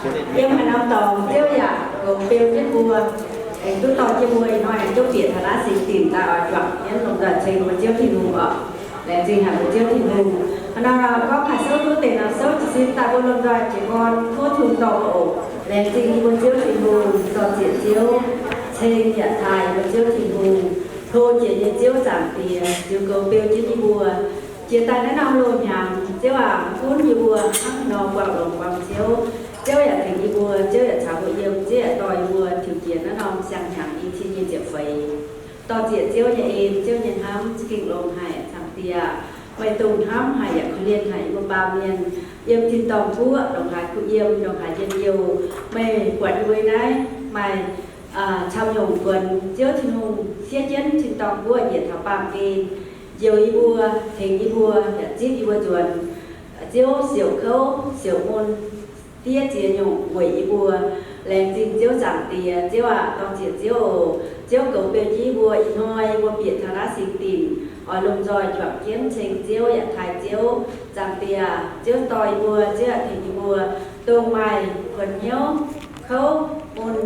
Yiem haaix norm dorngx Ziouv yaac goux beu jienv mbuo, aengx duqv dorh jienv mbuo ih hnoi aengx duqv bieqc taux naaiv singx dinc daaih oix juangc jienv lomh nzoih ceng mbuo Ziouv Tin-Hungh oc. Laengz zingh haic mbuo Ziouv Tin-Hungh. Hnangv naaiv nor gorngv haaix souv duqv deix norm souv jiez sin daaih mbuo lomh nzoih jiez gorn tov Tin-Hungh dorh mbuo oc. Laengz zingh yie mbuo Ziouv Tin-Hungh, dorh zieqc Ziouv ceng yaac taaih yie mbuo Ziouv Tin-Hungh, hlo jiex nyei Ziouv Zaangc Diex, ziux goux beu jienv yie mbuo. Jiex daaih naaiv norm loz-hnyangx, Ziouv aac, mv gunv yie mbuo hnangv haaix nor buangh longx buangh ciouv, Ziouv yaac tengx yie mbuo, Ziouv yaac caux mbuo yiem, Ziouv yaac dorh yie mbuo tiux jiex naaiv norm siang-hnyangx i cin nyei ziepc feix. Dorh zieqc Ziouv nyei en, Ziouv nyei hnamv za'gengh longx haic, Zaangc Diex. Meih dongh hnamv haic yaac korv-lienh haic yie mbuo baamh mienh, yiem tin-dorngh guoqv ndongc haaix kuh yiem, ndongc haaix njien-youh. Meih buatc yie mbuo naaiv maaih camv nyungc buonc Ziouv Tin-Hungh siev jienv tin-dorngh guoqv njiec taux baamh gen, njoux yie mbuo, tengx yie mbuo, yaac zipv yie mbuo nzuonx. Ziouv siouc kouv siouc mun, diev ziex nyungc weic yie mbuo. Laengz zingh Ziouv Zaangc Diex. Ziouv aac, dorh zieqc Ziouv oc. Ziouv goux beu jienv yie mbuo ih hnoi yie mbuo bieqc taux naaiv singx dinc, oix lomh nzoih juangc jienv ceng Ziouv yaac taaih Ziouv. Zaangc Diex, Ziouv dorh yie mbuo, Ziouv yaac tengx yie mbuo, dongh maaih kuonx hnyouv, kouv, mun,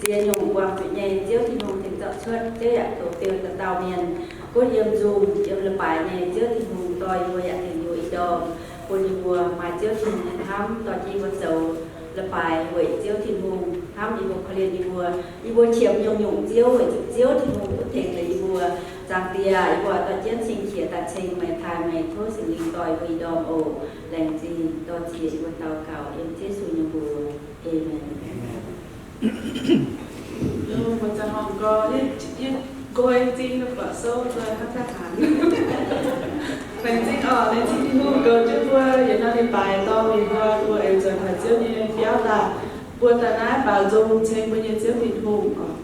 ziex nyungc buangh zuqc nyei, Ziouv Tin-Hungh tengx zorqv cuotv. Ziouv yaac goux beu dauh dauh mienh, gunv yiem nzungh yiem leiz-baaix nyei, Ziouv Tin-Hungh dorh yie mbuo yaac tengx yie mbuo ih ndorm, bun yie mbuo maaih Ziouv Tin-Hungh nyei hnamv dorh jienv yie mbuo zoux leiz-baaix weic Ziouv Tin-Hungh hnamv yie mbuo, korv-lienh yie mbuo. Yie mbuo qiemx nyungc-nyungc ziouv weic zuqc Ziouv Tin-Hungh duqv tengx liuz yie mbuo. Zaangc Diex, yie mbuo dorh jienv cing-qiex daaih ceng meih, taaih meih, tov Singx Lingh dorh yie mbuo ih ndorm oc. Laengz zingh, dorh zieqc yie mbuo daux gaux yiem Yesu nyei mbuox. Aamen. Mbuo zaangc horngh gorx, yie nqoi m'zing buatc sou nzoih hnangv daaih hanc. Laengz zingh oc, laengz zingh Tin-Hungh goux jienv mbuo yietc norm leiz-baaix dorh mingh hnoi mbuo aengx nzuonx taux Ziouv nyei biauv daaih. Mbuo daaih naaiv baaux nzung ceng mbuo nyei Ziouv Tin-Hungh oc.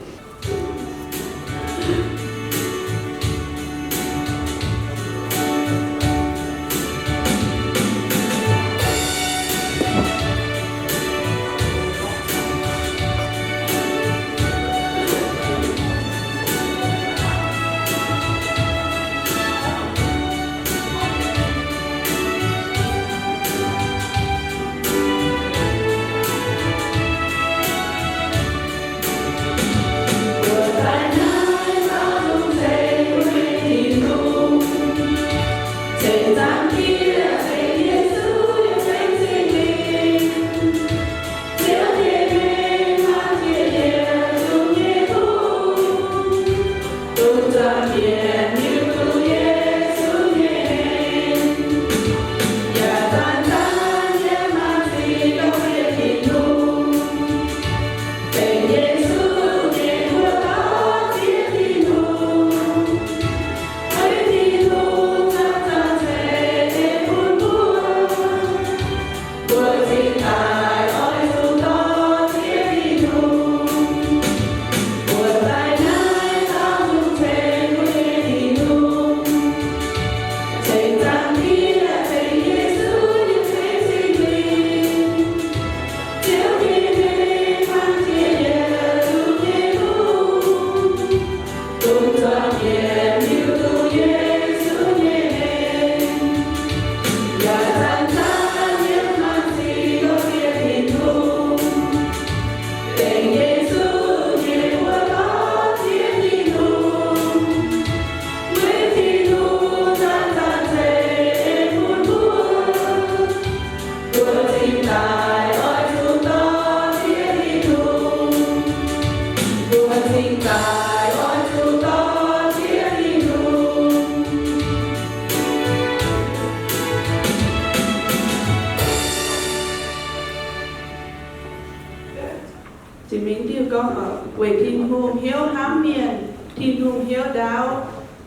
Jiex mingh diuh gorngv, weic Tin-Hungh hnyouv hnamv mienh, Tin-Hungh hnyouv ndaauv,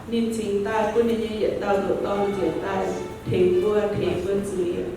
ninh cingx daaih bun ninh nyei yietc dauh ndoqc dorn njiec daaih tengx mbuo, tengx mbuo zuiz.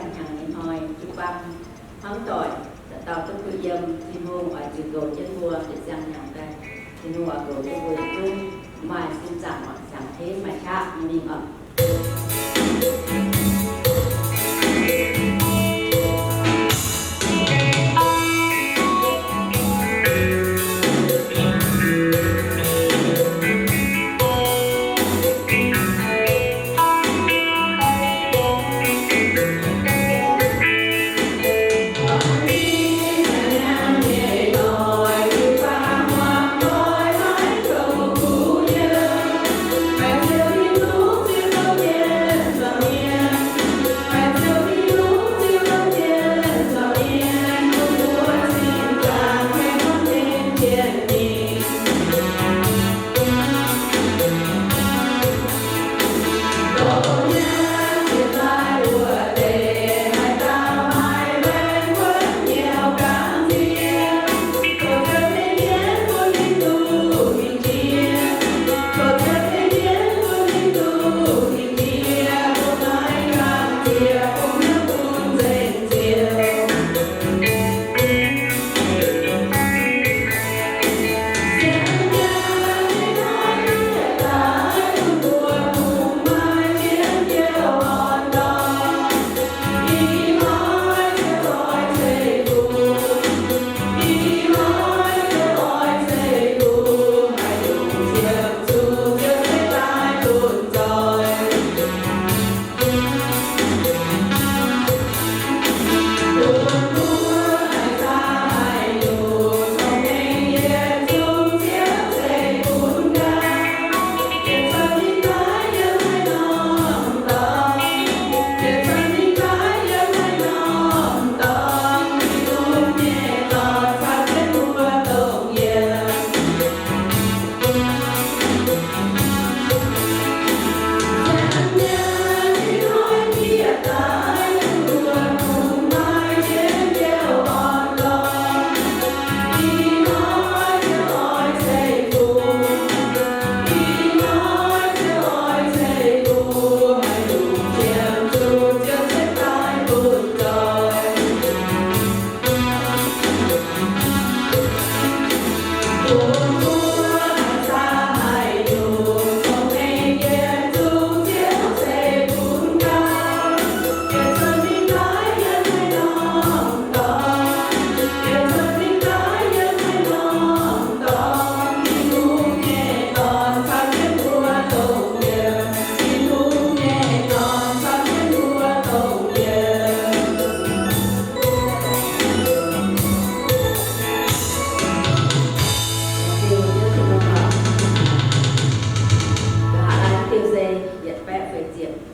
Hnyangx nyei hnoi jiu-baang hnamv doic, dauh dauh duqv kuh yiem. Tin-Hungh oix zuqc goux jienv mbuo yietc siang hnyangx daaih. Tin-Hungh oix goux jienv mbuo yietc zungv, maaih sin zaangc oc, siangx henv maaih qaqv nyei mingh oc.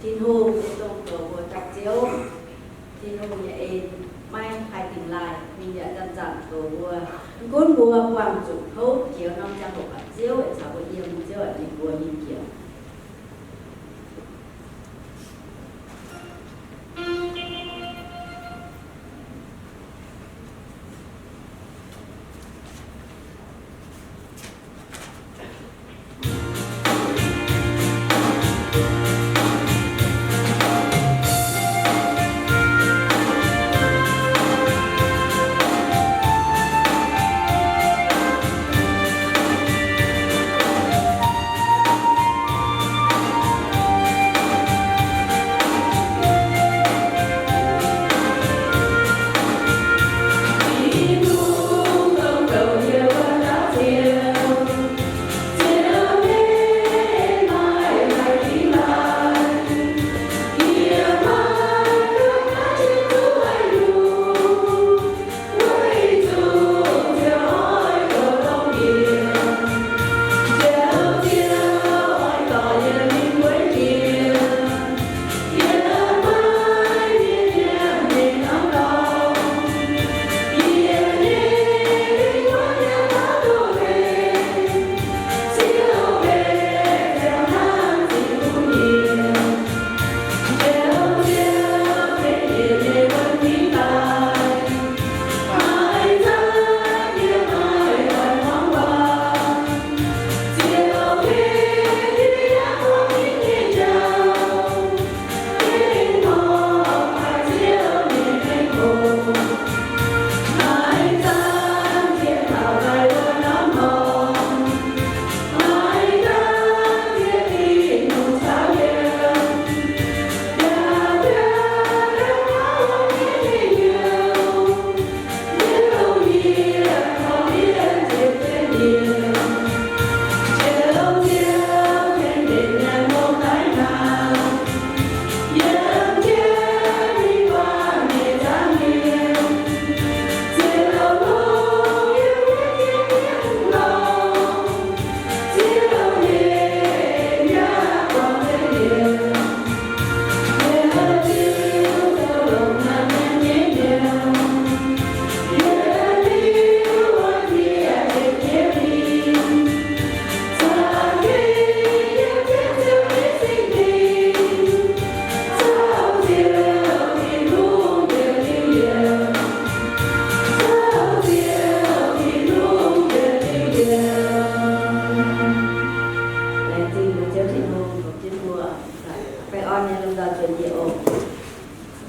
Tin-Hungh nyei dongh goux mbuo gapv Ziouv. Tin-Hungh nyei en maiv haih dingh laaih, ninh yaac zanc-zanc goux mbuo. Mv gunv mbuo buangh zuqc kouv jiex norm ziangh hoc, Ziouv yaac caux mbuo yiem, Ziouv yaac bun mbuo nyei jiex.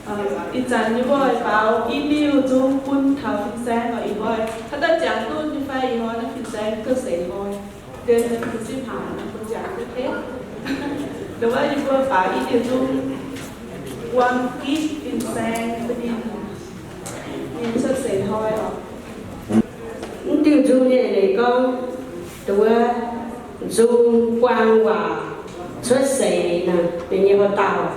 Ih zanc yie mbuo oix baaux i diuh nzung bun taux fin-saeng oc. Ih hnoi haaix dauh jangx duqv nyei fai? Ih hnoi naaiv fin-saeng cuotv seix hnoi, dien ziepc civ hlaax, mbuo jangx duqv deix. Ndongc wuov yie mbuo baaux i diuh nzung buang gitv fin-saeng bun ninh, ninh cuotv seix hnoi oc. Mv diuh nzung nyei leiz gorngv, ndongc wuov, nzung buang waac cuotv seix naaic, ninh nyei haaix dauh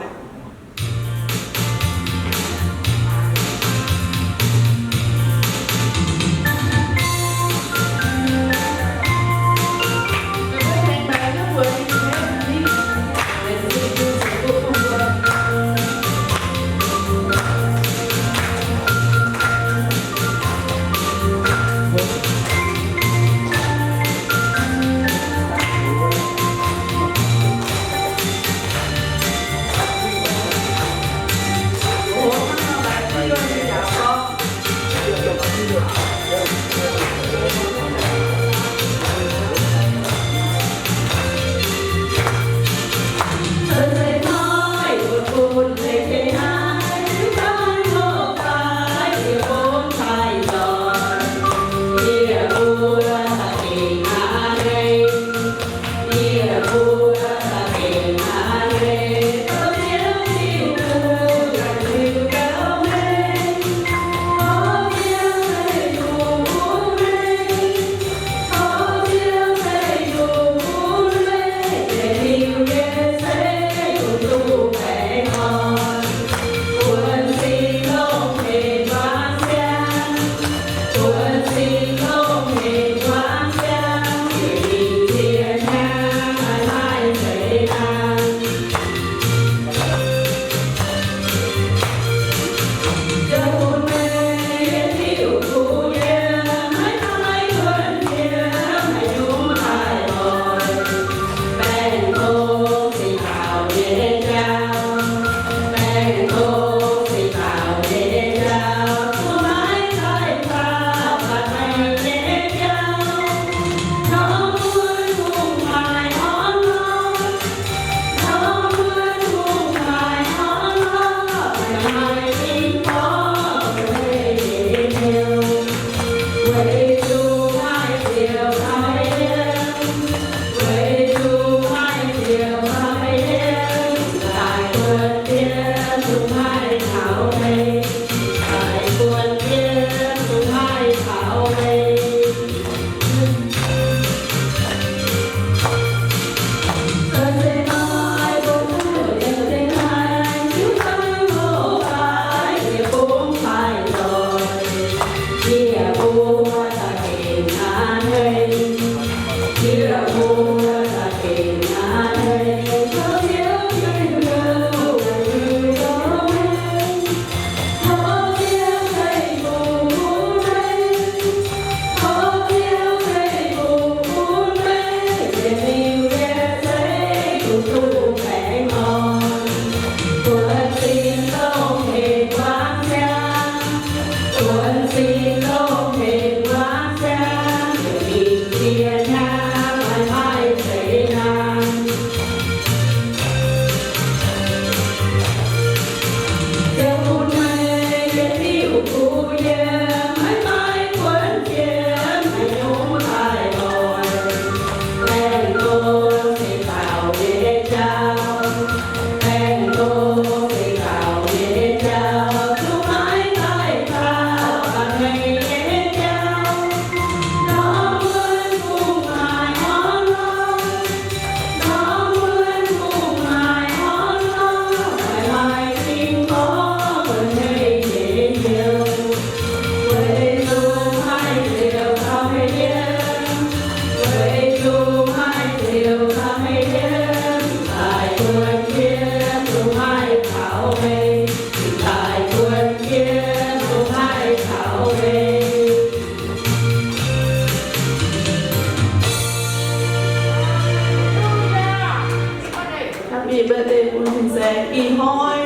Happy birthday bun fin-saeng ih hnoi.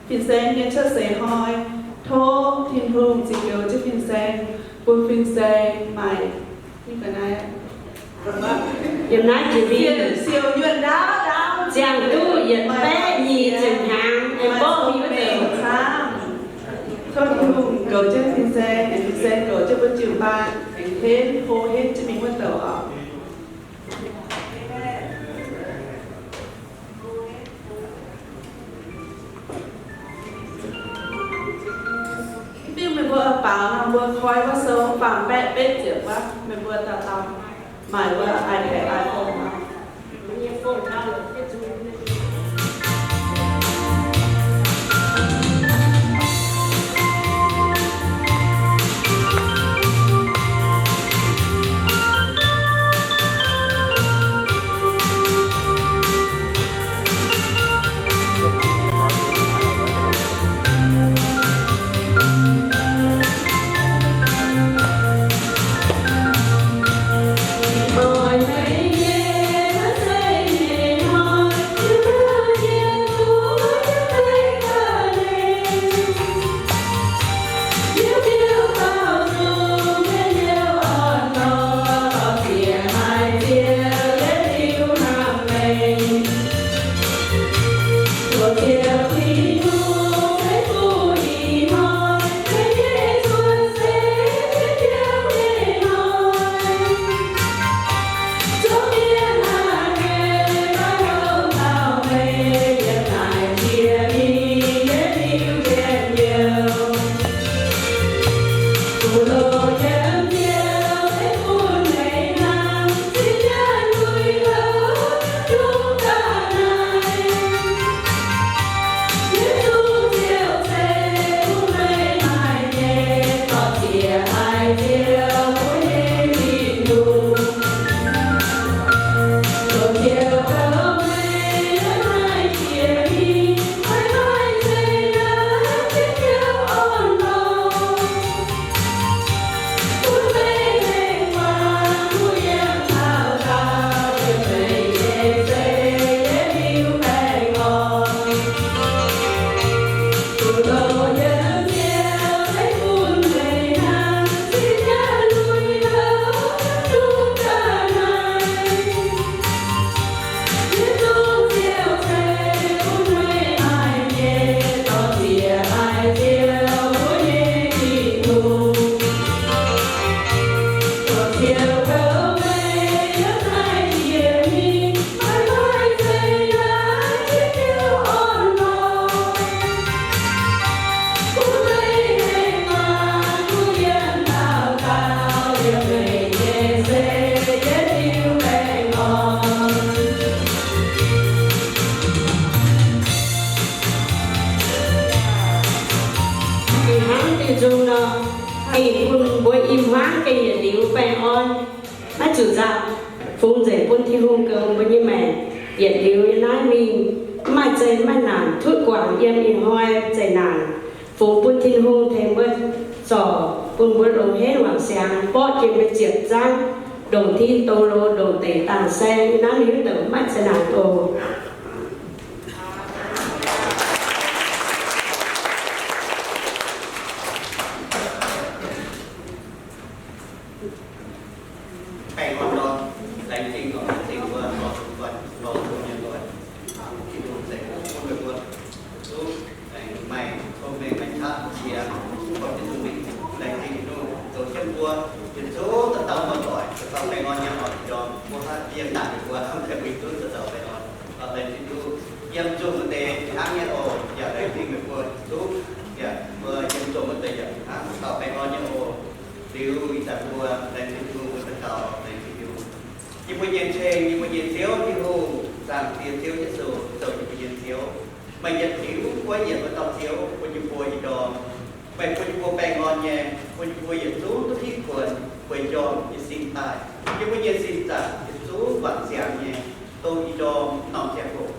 Fin-saeng nyei cuotv seix hnoi, tov Tin-Hungh ziux njoux jienv fin-saeng, bun fin-saeng maaih, yiem naaiv jiex mingh, siou yuonh ndaauv ndaauv, ziangh duqv yietc baeqv nyic ziepc hnyangx. Mborqv mingh wuov deix camv. Tov Tin-Hungh goux jienv fin-saeng, aengx fin-saeng goux jienv mbuo jiu-baang, aengx henv hlo henv jienv mingh wuov douc oc. Mv diuh meih mbuo baaux nor, mbuo koi wuov sou faam baeqv betv ziepc wuov, meih mbuo dauh dauh maaic wuov iPad, iPhone nor. Ih hnangv diuh nzung nor, ih bun mbuo i hmuangv gengh yietc liuz baengh orn. Maiv zuqc nzauh, fungx nzengc bun Tin-Hungh goux mbuo nyei maengc yietc liuz yiem naaiv mingh, mv maaih zeqc maiv naanc, tutv guangc yiem ih hnoi zeqc naanc. Fungx bun Tin-Hungh tengx mbuo zorc, bun mbuo longx henv wangc siangx, borqv jiex mbuo ziepc zaangv, ndongc tin ndongc loz ndongc deic dangh saeng, yiem naaiv mingh wuov douc maiv zeqc naanc oc. Baengh orn lorqc, laengz zingh lorqc, zingh mbuo lorqc, lorqc, lorqc, lorqc, Tin-Hungh zengc bun meih mbuo duqv maaih tong mengh maaih qaqv qiex, duqv gorngv Tin-Hungh mingh. Laengz zingh Tin-Hungh zoux jienv mbuo yietc zungv dauh dauh muoz-doic, dauh dauh baengh orn nyei oc, ndorm mbuo haaix yiem naaic mbuo hnamv daaih mbuo yietc zungv dauh dauh baengh orn. Laengz zingh Tin-Hungh yiem zungh wuov deix hnangv nyei oc, yaac laengz zingh meih mbuo yietc zungv, yaac mbuo yiem zungh wuov deix yaac hnangv dauh dauh baengh orn nyei oc. Liuz ih zanc mbuo laengz zingh Tin-Hungh, mbuo daux gaux laengz zingh Tin-Hungh. Yie mbuo nyei ceng, yie mbuo nyei Ziouv Tin-Hungh, Zaangc Diex Ziouv Yesu, zoux yie mbuo nyei Ziouv. Meih yietc liuz guaiv yienc wuov dauh Ziouv, bun yie mbuo ih ndorm. Meih bun yie mbuo baengh orn nyei, bun yie mbuo yietc zungv duqv hitv kuonx weic njormh nyei sin daaih. Yie mbuo nyei sin zaangc yietc zungv wangc ziangx nyei, dongh ih ndorm norm ziangh hoc.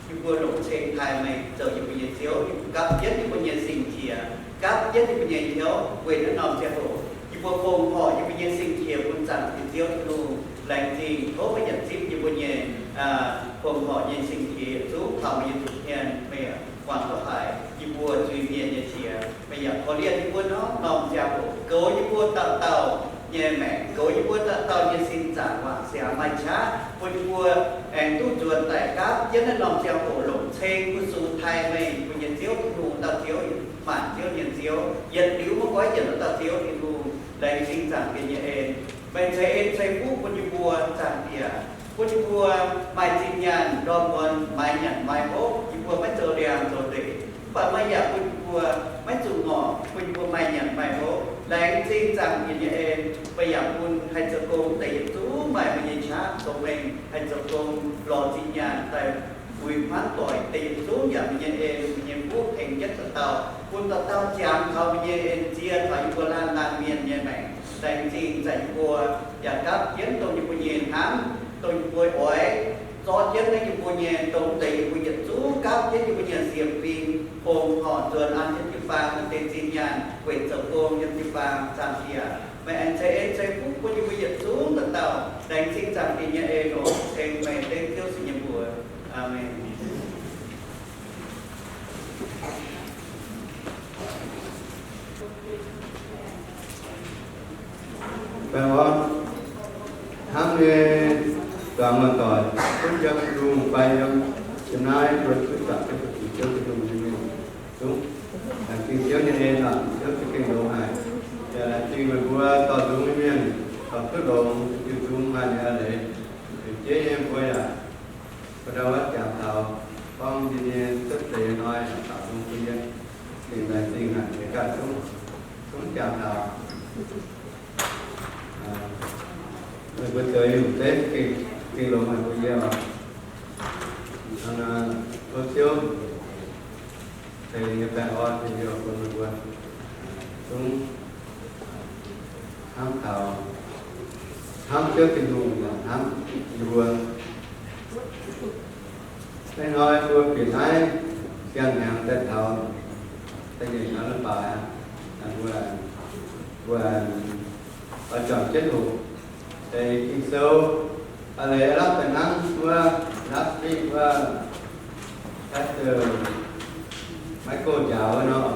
Yie mbuo longc ceng taaih meih zoux yie mbuo nyei Ziouv, yie mbuo gapv jienv yie mbuo nyei sing-qiex, gapv jienv yie mbuo nyei hnyouv weic naaiv norm ziangh hoc. Yie mbuo fongc horc yie mbuo nyei sing-qiex bun Zaangc Diex Ziouv Tin-Hungh, laengz zingh tov meih yietc zipv yie mbuo nyei, aa, fongc horc nyei sing-qiex yietc zungv taux meih nyei zuqc hmien, meih yaac wangc duqv haic yie mbuo zuiz-mienh nyei qiex. Meih yaac korv-lienh yie mbuo norm-norm ziangh hoc, goux yie mbuo dauh dauh nyei maengc, goux yie mbuo dauh dauh nyei sin zaangc waac siangx maaih qaqv, bun yie mbuo aengx duqv nzuonx daaih gapv jienv naaiv norm ziangh hoc longc ceng fu-sux taaih meih mbuo nyei Ziouv Tin-Hungh, dauh Ziouv, maanc ziouv nyei Ziouv, yietc liuz maiv goiv yienc wuov dauh Ziouv Tin-Hungh. Laengz zingh zaangc Diex nyei en. Meih ceix en ceix fuqv bun yie mbuo, zaangc Diex, bun yie mbuo maaih zinh nyaanh ndorm muonz maaiz nyanc maaiz hopv, yie mbuo maiv zoux liangx zoux ndeic. Mv baac meih yaac bun yie mbuo maiv zuqc ngorc, bun yie mbuo maaih nyanc maaih hopv. Laengz zingh zaangc Diex nyei en. Meih yaac bun haih zoux gong deix yietc zungv maaih meih nyei qaqv cong-mengh, haih zoux gong lorz zinh nyaanh daaih uix hmuangv doic deix yietc zungv yaac meih nyei en, meih nyei fuqv tengx jienv dauh dauh, bun dauh dauh jangx taux meih nyei en, ziex taux yie mbuo laanh laanh mienh nyei maengc. Laengz zingh zaangc yie mbuo, yaac gapv jienv dongh yie mbuo nyei hnamv, dongh yie mbuo oix zorqv jienv naaiv yie mbuo nyei, dongh deix yie mbuo yietc zungv gapv jienv yie mbuo nyei siemx fim, fongc horc nzuonx an jienv jiu-baang, deix zinh nyaanh weic zoux gong yiem jiu-baang. Zaangc Diex, meih aengx ceix en ceix fuqv bun yie mbuo yietc zungv dauh dauh. Laengz zingh zaangc Diex nyei en oc. Ceng meih dengv Ziouv Yesu nyei mbuox. Aamen. Baengh orn hnamv nyei zuangx muoz-doic, gunv yiem Tin-Hungh fai yiem ga'naaiv mbuo duqv zuangx jienv bun Ziouv Tin-Hungh nyei mienh zungv, laengz zingh Ziouv nyei en oc. Ziouv za'gengh longx haic. Yaac laengz zingh meih mbuo dorh nzung nyei mienh, dorh duqv longx, diuh nzung maaih ninh a'leiz. Jeiv nyei mbuo yaac mbuo ndau wuov jangx taux gorngv yie nyei cuotv seix hnoi yaac taux nzung bun yie. Zingh laengz zingh haic, yie ganh zungv, zungv jangx taux. Meih mbuo zoux nyungc zeiv gengh, gengh longx haic bun yie oc. Tov Ziouv ceix ninh nyei baengh orn bun yie oc, bun meih mbuo zungv hnamv taux, hnamv Ziouv Tin-Hungh yaac hnamv yie mbuo. Hnoi mbuo bieqc naaiv siang-hnyangx daaih taux da'nyeic hnoi leiz-baaix, mbuo, mbuo oix juangc jienv hoqc deix Ging-Sou. A'leiz aav lamh daaih hnangv wuov last week wuov Pastor Michael njaaux wuov nor,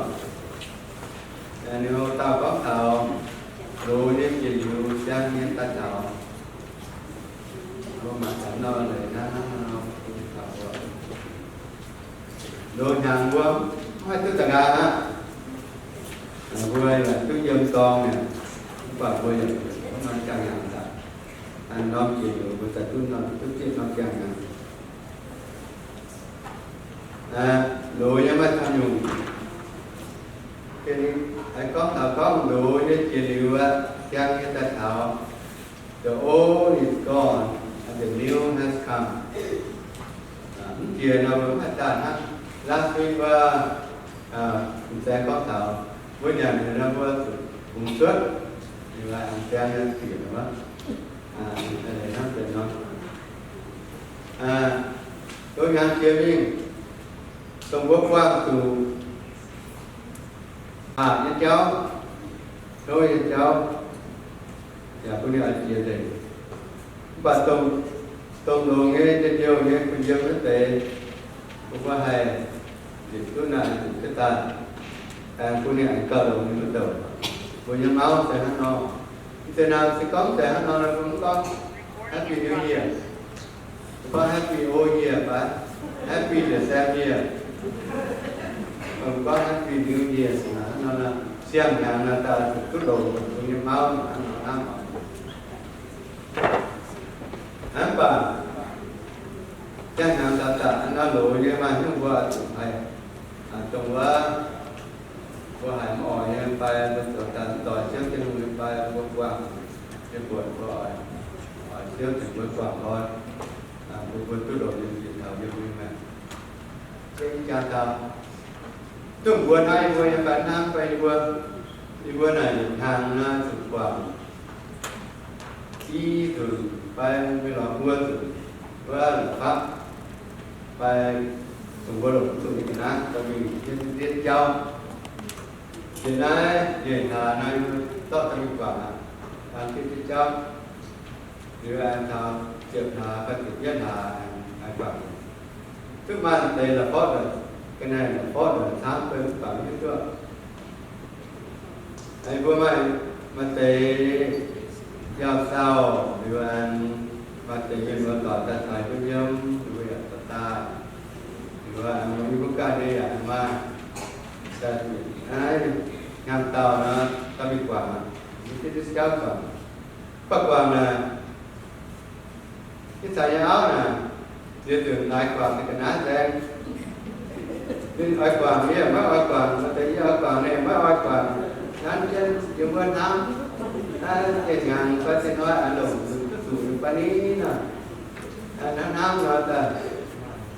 ninh dauh gorngv taux loz nyei jiex liuz siang nyei daaih taux. Mbuo mangc gaax nor, a'leiz hnangv nor, loz hnyangx mbuo maiv haih duqv da'nqaang aqv. Mbuo yaac duqv yiem dorngx mi'aqv, mv baac mbuo yaac maiv nor siang-hnyangx daaih. An norm jiex liuz mbuo daaih duqv nor, duqv zieqv norm siang-hnyangx. Loz nyei maaih camv nyungc. Haiz gorngv taux gorngv loz nyei jiex liuz aqv, siang nyei daaih taux. The old is gone and the new has come. Mv jiex nor mbuo maiv daaih hnangv. Last week wuov, m'seix gorngv taux mbuo nyanc liuz nor mbuo zuqc bungx cuotv, ninh mbuo aengx siang nyei bieqc wuov. Hnangv deix nor, loz hnyangx jiex mingh, dongh mbuo buangh zuqc aqc nyei jauv, hlo nyei jauv, yaac bun ninh oix jiex nzengc. Mv baac dongh, dongh longx nyei, njien-youh nyei, kuh yiem wuov deix, mbuo mbuo haih nzipc duqv naaic nzipc jienv daaih, aengx bun ninh aengx gauh longx nyei wuov douc. Mbuo nyei mauv se hnangv nor. Mv zeiz naaic se gorngv se hnangv nor, mbuo mv gorngv Happy New Year. Mbuo gorngv Happy Old Year fai Happy the Same Year. Mbuo gorngv Happy New Year hnangv nor, siang-hnyangx naaic daaih zuqc duqv longx, mbuo nyei mauv hnangv nor hnangv oc. Mv baac siang-hnyangx daaih daaih hnangv nor loz nyei, maaih hnyouv mbuo oix zuqc haih, dongh wuov mbuo haiz mv oix nyei fai mbuo zoux daaih mv doix Ziouv Tin-Hungh nyei fai mbuo buangh nyei buonc mbuo oix, oix Ziouv tengx mbuo guangc lorz, bun mbuo duqv longx nyei bieqc taux yiem nyei maengc. Jangx taux duqv mbuo naaiv yie mbuo nyei fai hnangv fai yie mbuo, yie mbuo naaic yietc hnyangx naaiv zuqc guangc i nzunc fai maiv lorz mbuo nzunc wuov la'fapv fai dongh mbuo longc duqv nyei ga'naaiv dorh mingh jienv jauv. Yie naaiv nyeic hlaax naaiv zorqv dorh mingh guangc aqv, jienv jauv. Liuz aengx taux ziepc hlaax fai ziepc yietv hlaax aengx guangc. Duqv maaih deix la'forv, ga'naaiv la'forv camv, mv baac mv hiuv duqv. Mbuo maaih, maaih deix Biauv-dauh liuz aengx maaih deix mienh muoz-doic daaih taux yiem, yiem mbuo yaac dorh daaih. Liuz aengx mbuo ganh nyei yaac maaih daaih, naaiv hnyangx-daauh nor, daaih mingh guangc, mv hiuv duqv jauv guangc. Mv baac guangc naaic, ih zanc nyei auv naaic, ziex nzunc laaix guangc ga'naaiv nzaeng. Ninh oix guangc, yie maiv oix guangc, maaih deix yie oix guangc, ninh maiv oix guangc. Nanv jienv yiem wuov hnamv, naaiv ziex hnyangx fai ziex hnoi aengx longc, zuqc zuqc fai ni nor, hnamv hnamv nor daaih,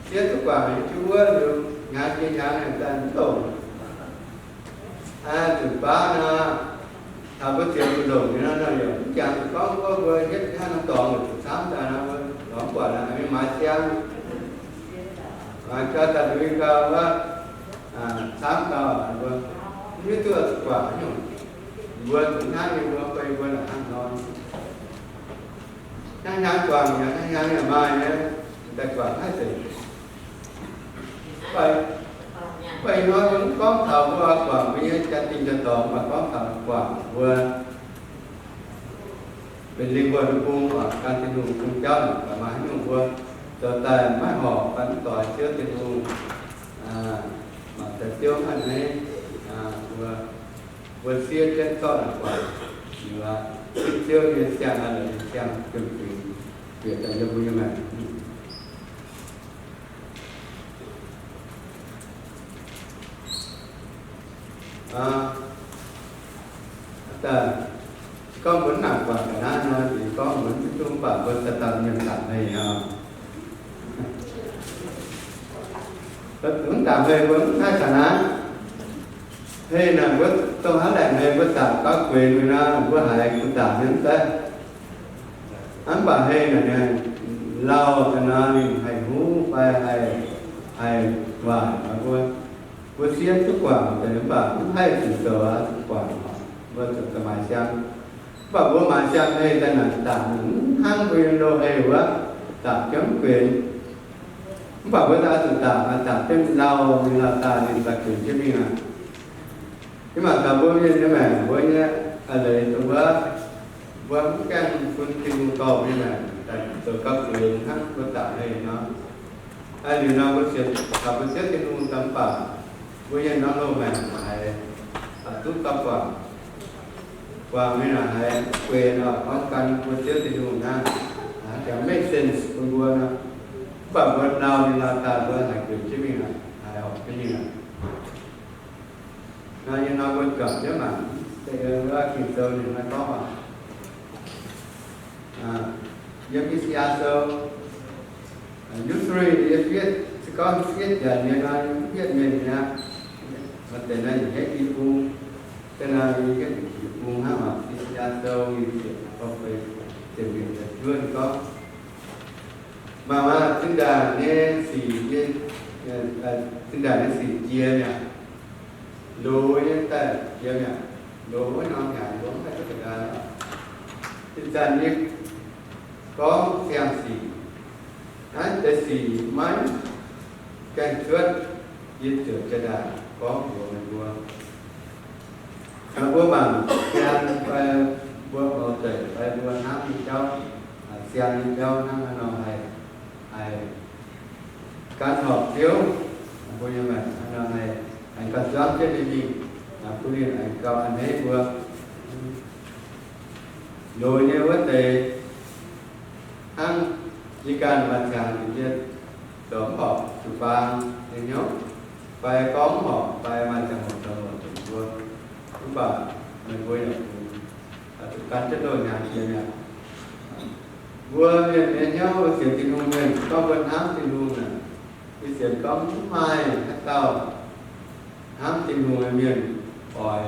siev duqv guangc jienv wuov liuz, hnyangx jiex hnyangx daaih mv longc. Zuqc baav nor, taux mbuo ziepc zuqc longc nyei nor, yaac mv jangx zuqc gorngv wuov mbuo hietv hnangv norm dorngx zuqc camv daaih nor, mbuo lorz mv buatc nor, mingh maaiz siang. Gauh daaih mingh gauh wuov, camv gauh mbuo mv hiuv duqv zuqc guangc nyungc. Mbuo zuqc hnangv yie mbuo, mbuo hnangv nor. Hnangv hnyangx guangc yaac hnangv hnyangx yaac maaih nyei, daaih guangc haiv zeiz. Mv baac ih hnoi mbuo mv gorngv taux mbuo guangc mbuo nyei jaa-dingh jaa-dorngx, mv baac gorngv taux guangc mbuo benx lingh wuonh bung, guangc gan Tin-Hungh bung jauv naaic, maaih haaix nyungc mbuo zoux daaih maiv horpc fai mv doix Ziouv Tin-Hungh, mangc daaih Ziouv maiv a'hneiv, mbuo, mbuo siev jienv zorqv naaic guangc, Ziouv nyei siang-haaix lorqc nyei siang jomc fingx bieqc daaih yiem mbuo nyei maengc. Gorngv mbuo mv nangc guangc ga'naaiv nor, ninh gorngv mbuo mv duqv, mv baac mbuo daaih daaih mienh dangc hei nor. Mv dangc hei mbuo mv haih daaih naaiv. Hei naaic mbuo dongh haaix laengc hei mbuo dangc gauh gueix mingh nor, mbuo haiz guh dangc nyei mv deix. Mv baac hei naaic, lauh daaih nor ninh haih huv fai haih, haih waaic nor mbuo, mbuo siev duqv guangc deix mv baac mv haih zuqc zoux aqv, zuqc guangc, mbuo zuqc daaih maaiz siang. Mv baac mbuo maaiz siang hei daaih naaic dangc mv hnangv mbuo nyei loz-hei wuov, dangc jienv mv gueix. Mv baac mbuo daaih zuqc dangc, dangc jienv lauh mingh lauh daaih ninh daaih gueix jienv mingh aqv. Ih zanc taux mbuo mienh nyei maengc, mbuo nyei a'leiz dongh wuov, mbuo mv gaengh bun Tin-Hungh dorh mbuo nyei maengc daaih zoux gauh gueix hnangv mbuo dangc hei nor. Liuz nor mbuo sienx taux mbuo Ziouv Tin-Hungh daaih mv baac mbuo nyei norm loz-maengc haiz duqv gauh guangc, guangc mingh naaic haiz gueix nor, gorngv gan mbuo Ziouv Tin-Hungh naaiv, haiz make sense bun mbuo nor. Mv baac mbuo lauh mingh lauh daaih mbuo haiz gueix jienv mingh aqv, haiz horpc jienv mingh aqv. Nor yie nor mbuo juangc jienv mangc, Ging-Sou ninh maaih gorngv aqv. Yiem I^saa^yaa Sou, usually yie fiev, se gorngv fiev Janx nyei nor, fiev Mienh nyei aqv. Maaih deix naaiv yie hietv i bung, da'naaiv yie hietv i bung hnangv oc. I^saa^yaa Sou yie ziepc, gorngv fai ziepc nyeic ziepc juov gorngv, maaih, maaih zinh ndaangc nyei sic, zinh ndaangc nyei sic jiex mi'aqv. Loz nyei daaih jiex mi'aqv. Loz wuov norm hnyangx mbuo mv haih duqv ga'ndiev. Ih zanc yie gorngv siang-sic, naaiv deix sic maiv gaengh cuotv yie ziouc jiex ndaangc gorngv mbuox meih mbuo. Mbuo mangc siang fai mbuo mouz zeic fai mbuo hnamv nyei jauv, siang nyei jauv hnangv haaix nor haih, haih gan horpc Ziouv, mbuo nyei maengc hnangv haaix nor haih, haih gauh zuangv jienv ninh mingh, bun ninh haih gauh a'hneiv mbuo. Loz nyei wuov deix hnangv yie ganh maaih ziangx njiec jienv zoux mv horpc zuqc faang nyei hnyouv, fai gorngv mv horpc, fai maaih ziangx horpc zoux horpc zuqc mbuo, mv baac meih mbuo yaac zuqc gan jienv loz-hnyangx jiex mi'aqv. Mbuo mienh nyei hnyouv sienx Tin-Hungh mienh, gorngv mbuo hnamv Tin-Hungh naaic, yie sienx gorngv mv maaih haaix dauh hnamv Tin-Hungh nyei mienh oix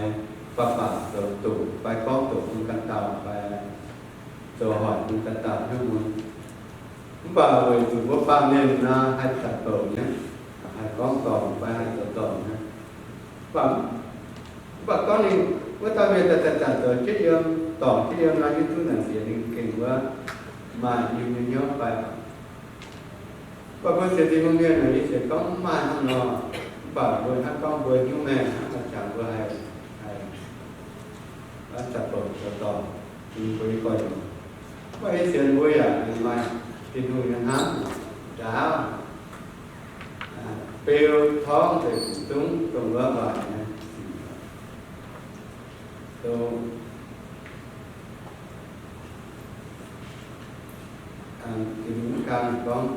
baac baac zoux doqc fai gorngv doqc bun ganh dauh fai zoux hoic bun ganh dauh hnyouv mun. Mv baac weic zuqc mbuo baamh mienh nor haih zanc bouc nyei, haih gorngv dorngc fai haih zoux dorngc nyei. Mv baac, mv baac gorngv ninh wuov dauh mienh daaih zanc-zanc zoux jienv yiem, dorngc jienv yiem nor, yie duqv naaic sienx ninh gengh wuov maaih Tin-Hungh nyei hnyouv fai. Mv baac mbuo sienx Tin-Hungh mienh naaic, yie sienx gorngv mv maaih hnangv nor. Mv baac mbuo hnangv gorngv mbuo hnyouv maengh hnangv maaih qangx mbuo haih, haih zanc bouc zoux dorngc. Mbuo nyei gorx-youz, mv baac nyei sienx mbuo yaac maaih Tin-Hungh nyei hnamv ndaauv, beu torngv deix zungv dongh wuov waaic nyei sic, dongh Tin-Hungh mv gaengh gorngv.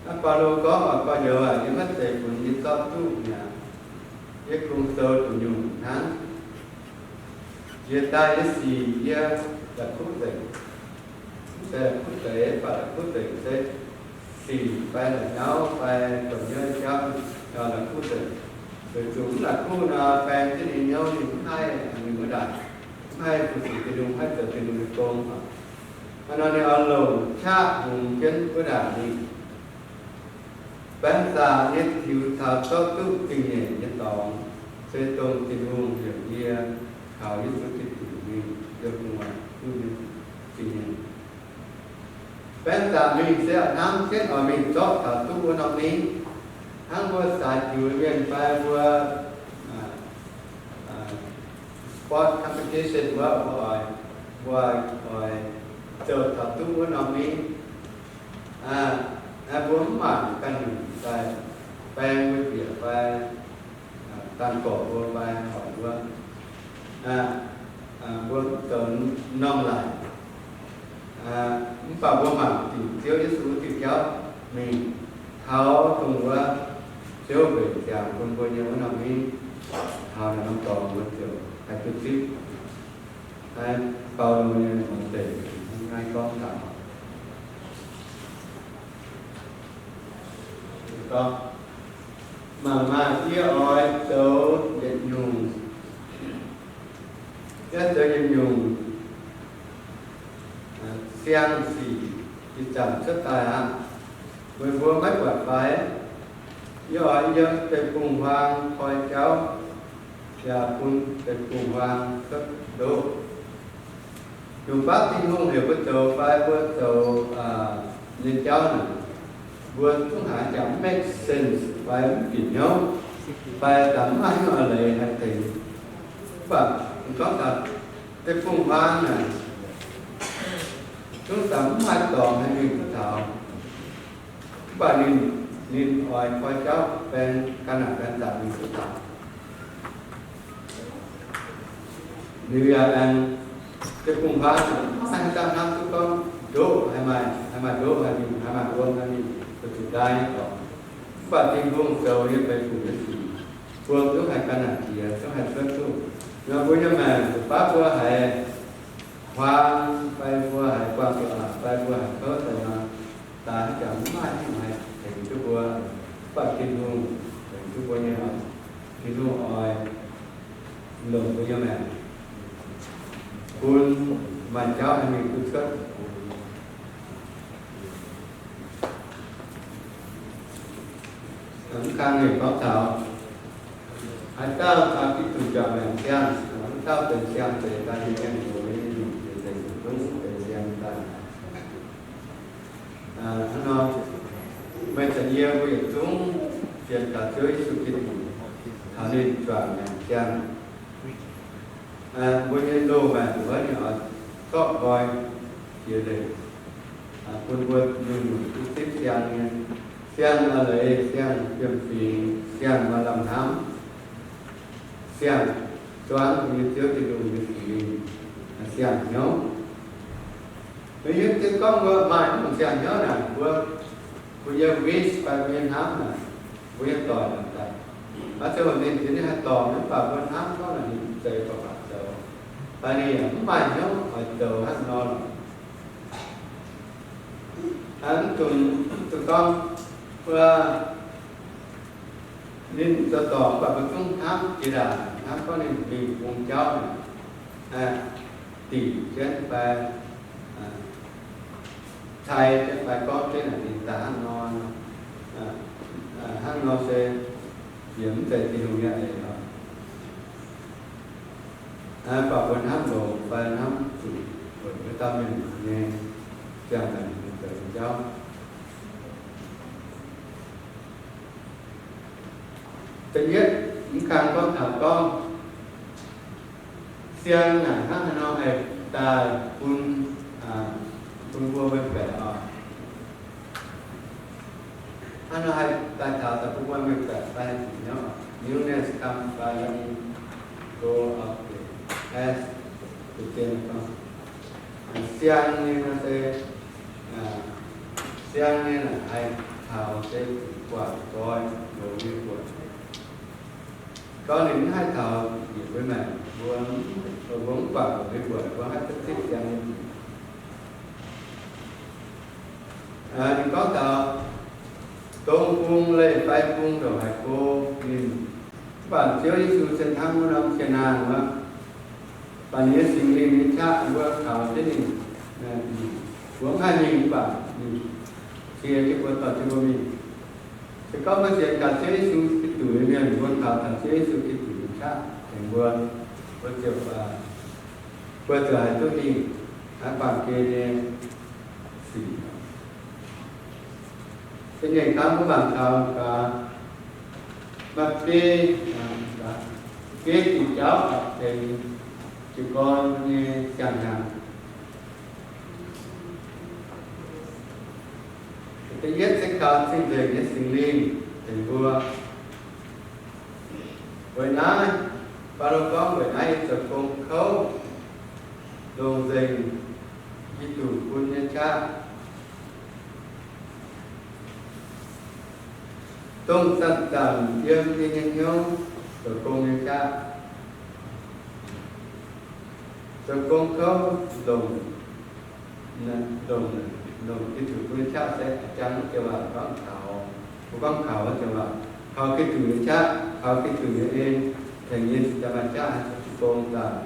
Naaiv Baulo gorngv, Gorx-youz aac, yie maiv zeiz funx yie zorqv duqv mi'aqv. Yie kungx zoux duqv nyungc hnangv. Jiex daaih nyei sic yie la'kuqv nzengc. Mv zeiz la'kuqv deix, mv baac la'kuqv nzengc se sic fai la'nyauv fai dongh nyei jauv la'kuqv nzengc. Weic zuqc mv la'kuqv nor, baeng jienv ninh hnyouv ninh mv haih mingh wuov ndaangc, mv haih fu-sux Tin-Hungh, mv haih zoux Tin-Hungh nyei gong oc. Hnangv nor ninh oix longc qaqv hungx jienv wuov ndaangc mingh. Baeng zaqc nyei tiux taux zorqv duqv zingh nyeic nyei dorngx, se dongh Tin-Hungh heuc yie kaux Yesu Giduc mingh yiem gu'nguaaic duqv nyei zingh nyeic. Baeng zaqc mingh se hnamv jienv oix mingh zorqv taux duqv wuov norm ni. Hnangv mbuo saax jiux mienh fai mbuo sport competition wuov, mbuo oix, mbuo oix zoux taux duqv wuov norm ni. Mbuo mv mangc ganh nyungc daaih baeng mbuo bieqc fai dangh gorqv mbuo fai horpc mbuo, mbuo mv zoux norm laic. Mv baac mbuo mangc dingc Ziouv Yesu diuh jauv mingh taux dongh wuov Ziouv mbenc ziangx bun mbuo nyei wuov norm ni, taux naaiv norm dorngx mbuo ziouc haih duqv zipv. Naaiv Baulo nyei muonz zeic naaiv gorngv taux, gorngv, mangc maah! Yie oix zoux yietc nyungc, yie zoux yietc nyungc siang-sic ih zanc cuotv daaih aqv, weic mbuo maiv buatc fai? Yie oix yiem deic-bung-huaang koi jauv, yaac bun deic-bung-huaang cuotv ndoqv. Nyungc baav Tin-Hungh heuc mbuo zoux fai mbuo zoux nyei jauv naaic, mbuo zungv haiz jangx make sense fai mv bieqc hnyouv, fai daaih mv maaih hnyouv a'leiz haih tengx. Mv baac gorngv taux deic-bung-huaang naaic, zungv daaih mv maaih dorngx haih mingh duqv taux. Mv baac ninh, ninh oix koi jauv baeng ga'naaiv ga'zaqc mingh duqv taux. Liuz yaac aengx deic-bung-huaang maiv haih dangh hnamv duqv gorngv ndoqv haih maaih, haih maaih ndoqv haih mingh, haih maaih wuom haih mingh, zuqc ndaaih nyei dorngx. Mv baac Tin-Hungh zoux nyei feix fungc nyei sic, wuom zungv haih ga'naaiv jiex, zungv haih cuotv duqv. Nor mbuo nyei maengc, baav mbuo haiz huaang fai mbuo haiz guangc doqc fai mbuo haiz kouv daaih nor, daaih jangx mv maaih hnyouv haih tengx duqv mbuo. Mv baac Tin-Hungh tengx duqv mbuo nyei oc. Tin-Hungh oix longc mbuo nyei maengc bun maaih jauv haih mingh duqv cuotv. Mv kang ninh gorngv taux haaix dauh caux Giduc juangc maengc siang, wuov dauh benx siang-zeix daaih, nyei mienh mbuo nyei nyungc zeix zungv benx siang daaih. Hnangv nor, meih caux yie mbuo yietc zungv sienx kaux Ziouv Yesu Giduc, taux ninh juangc maengc siang. Mbuo nyei loz-maengc wuov ninh oix zorqv nqoi jiex leiz, bun mbuo nyungc-nyungc duqv zipv siang nyei, siang a'leiz, siang fiem-fingx, siang maaih lamh hnamv, siang zuangv mbuo nyei Ziouv Tin-Hungh nyei Singx Lingh, siang hnyouv. Meih hiuv duqv gorngv mbuo maaih naaiv siang hnyouv naaic, mbuo, mbuo nyei wish fai mbuo nyei hnamv naaic, mbuo nyei doic naaic daaih, maiv zeiz hoc ninh ziex ninh haih dorngc, mv baac mbuo hnamv gorngv naaic ninh mv zeiz baac baac zoux, fai ninh yaac mv maaih hnyouv oix zoux hnangv nor lorqc. Mv dungx, mv dungx gorngv mbuo ninh mv zoux dorngc, mv baac mbuo zungv hnamv jiex ndaangc, hnamv gorngv ninh mingh bung jauv naaic, dingc jienv fai cai jienv fai gorngv jienv naaic ninh daaih hnangv nor, hnangv nor se yie mv zeiz Tin-Hungh nyei eix lorqc. Mv baac mbuo hnamv longx fai hnamv zuqc weic wuov dauh mienh nyei ziangh maengc zoux nyei jauv. Da'yietv, mv kang gorngv taux gorngv siang naaic hnangv haaix nor haih daaih bun, bun mbuo meih baeqc oc. Hnangv nor haih daaih taux daaih bun mbuo meih baeqc daaih haih zuqc hnyouv oc. Newness comes by letting go of the past. Siang nyei nor se, siang nyei naaic haih taux se guangc nqoi longx nyei buonc. Gorngv ninh mv haih taux njiec mbuo maengc, mbuo, mbuo mv guangc longx nyei buonc, mbuo haih duqv zipv siang nyei. Ninh gorngv taux dongh bung leih fai bung ndongc haaix go, ninh, mv baac Ziouv Yesu se hnangv wuov norm cien naang wuov, baac ninh nyei Singx Lingh nyei qaqv mbuo kaux jienv ninh, mbuo mv haih mingh mv baac ninh cie jienv mbuo, dorh jienv mbuo mingh. Se gorngv mbuo sienx kaux Ziouv Yesu Giduc nyei mienh, mbuo kaux taux Ziouv Yesu Giduc nyei qaqv tengx mbuo, mbuo ziouc, mbuo ziouc haih duqv mingh naaiv baamh gen nyei sic. Se nyei kangv mbuo mangc taux gaax, maaih biei, biei diuc jauv tengx jiez gorn nyei siang-hnyangx. Da'yietv se kaux Cing-Nzengc nyei Singx Lingh tengx mbuo. Weic naaiv, Baulo gorngv, weic naaiv yie zoux gong kouv, longc nzengc Giduc bun nyei qaqv, dongh zanc-zanc yiem yie nyei hnyouv zoux gong nyei qaqv. Zoux gong kouv longc, longc, longc Giduc bun nyei qaqv se jangx wuov joux waac gorngv kaux, mbuo gorngv kaux wuov joux waac, kaux Giduc nyei qaqv, kaux Giduc nyei en, tengx yie cingx daaih maaih qaqv haih zoux gong daaih.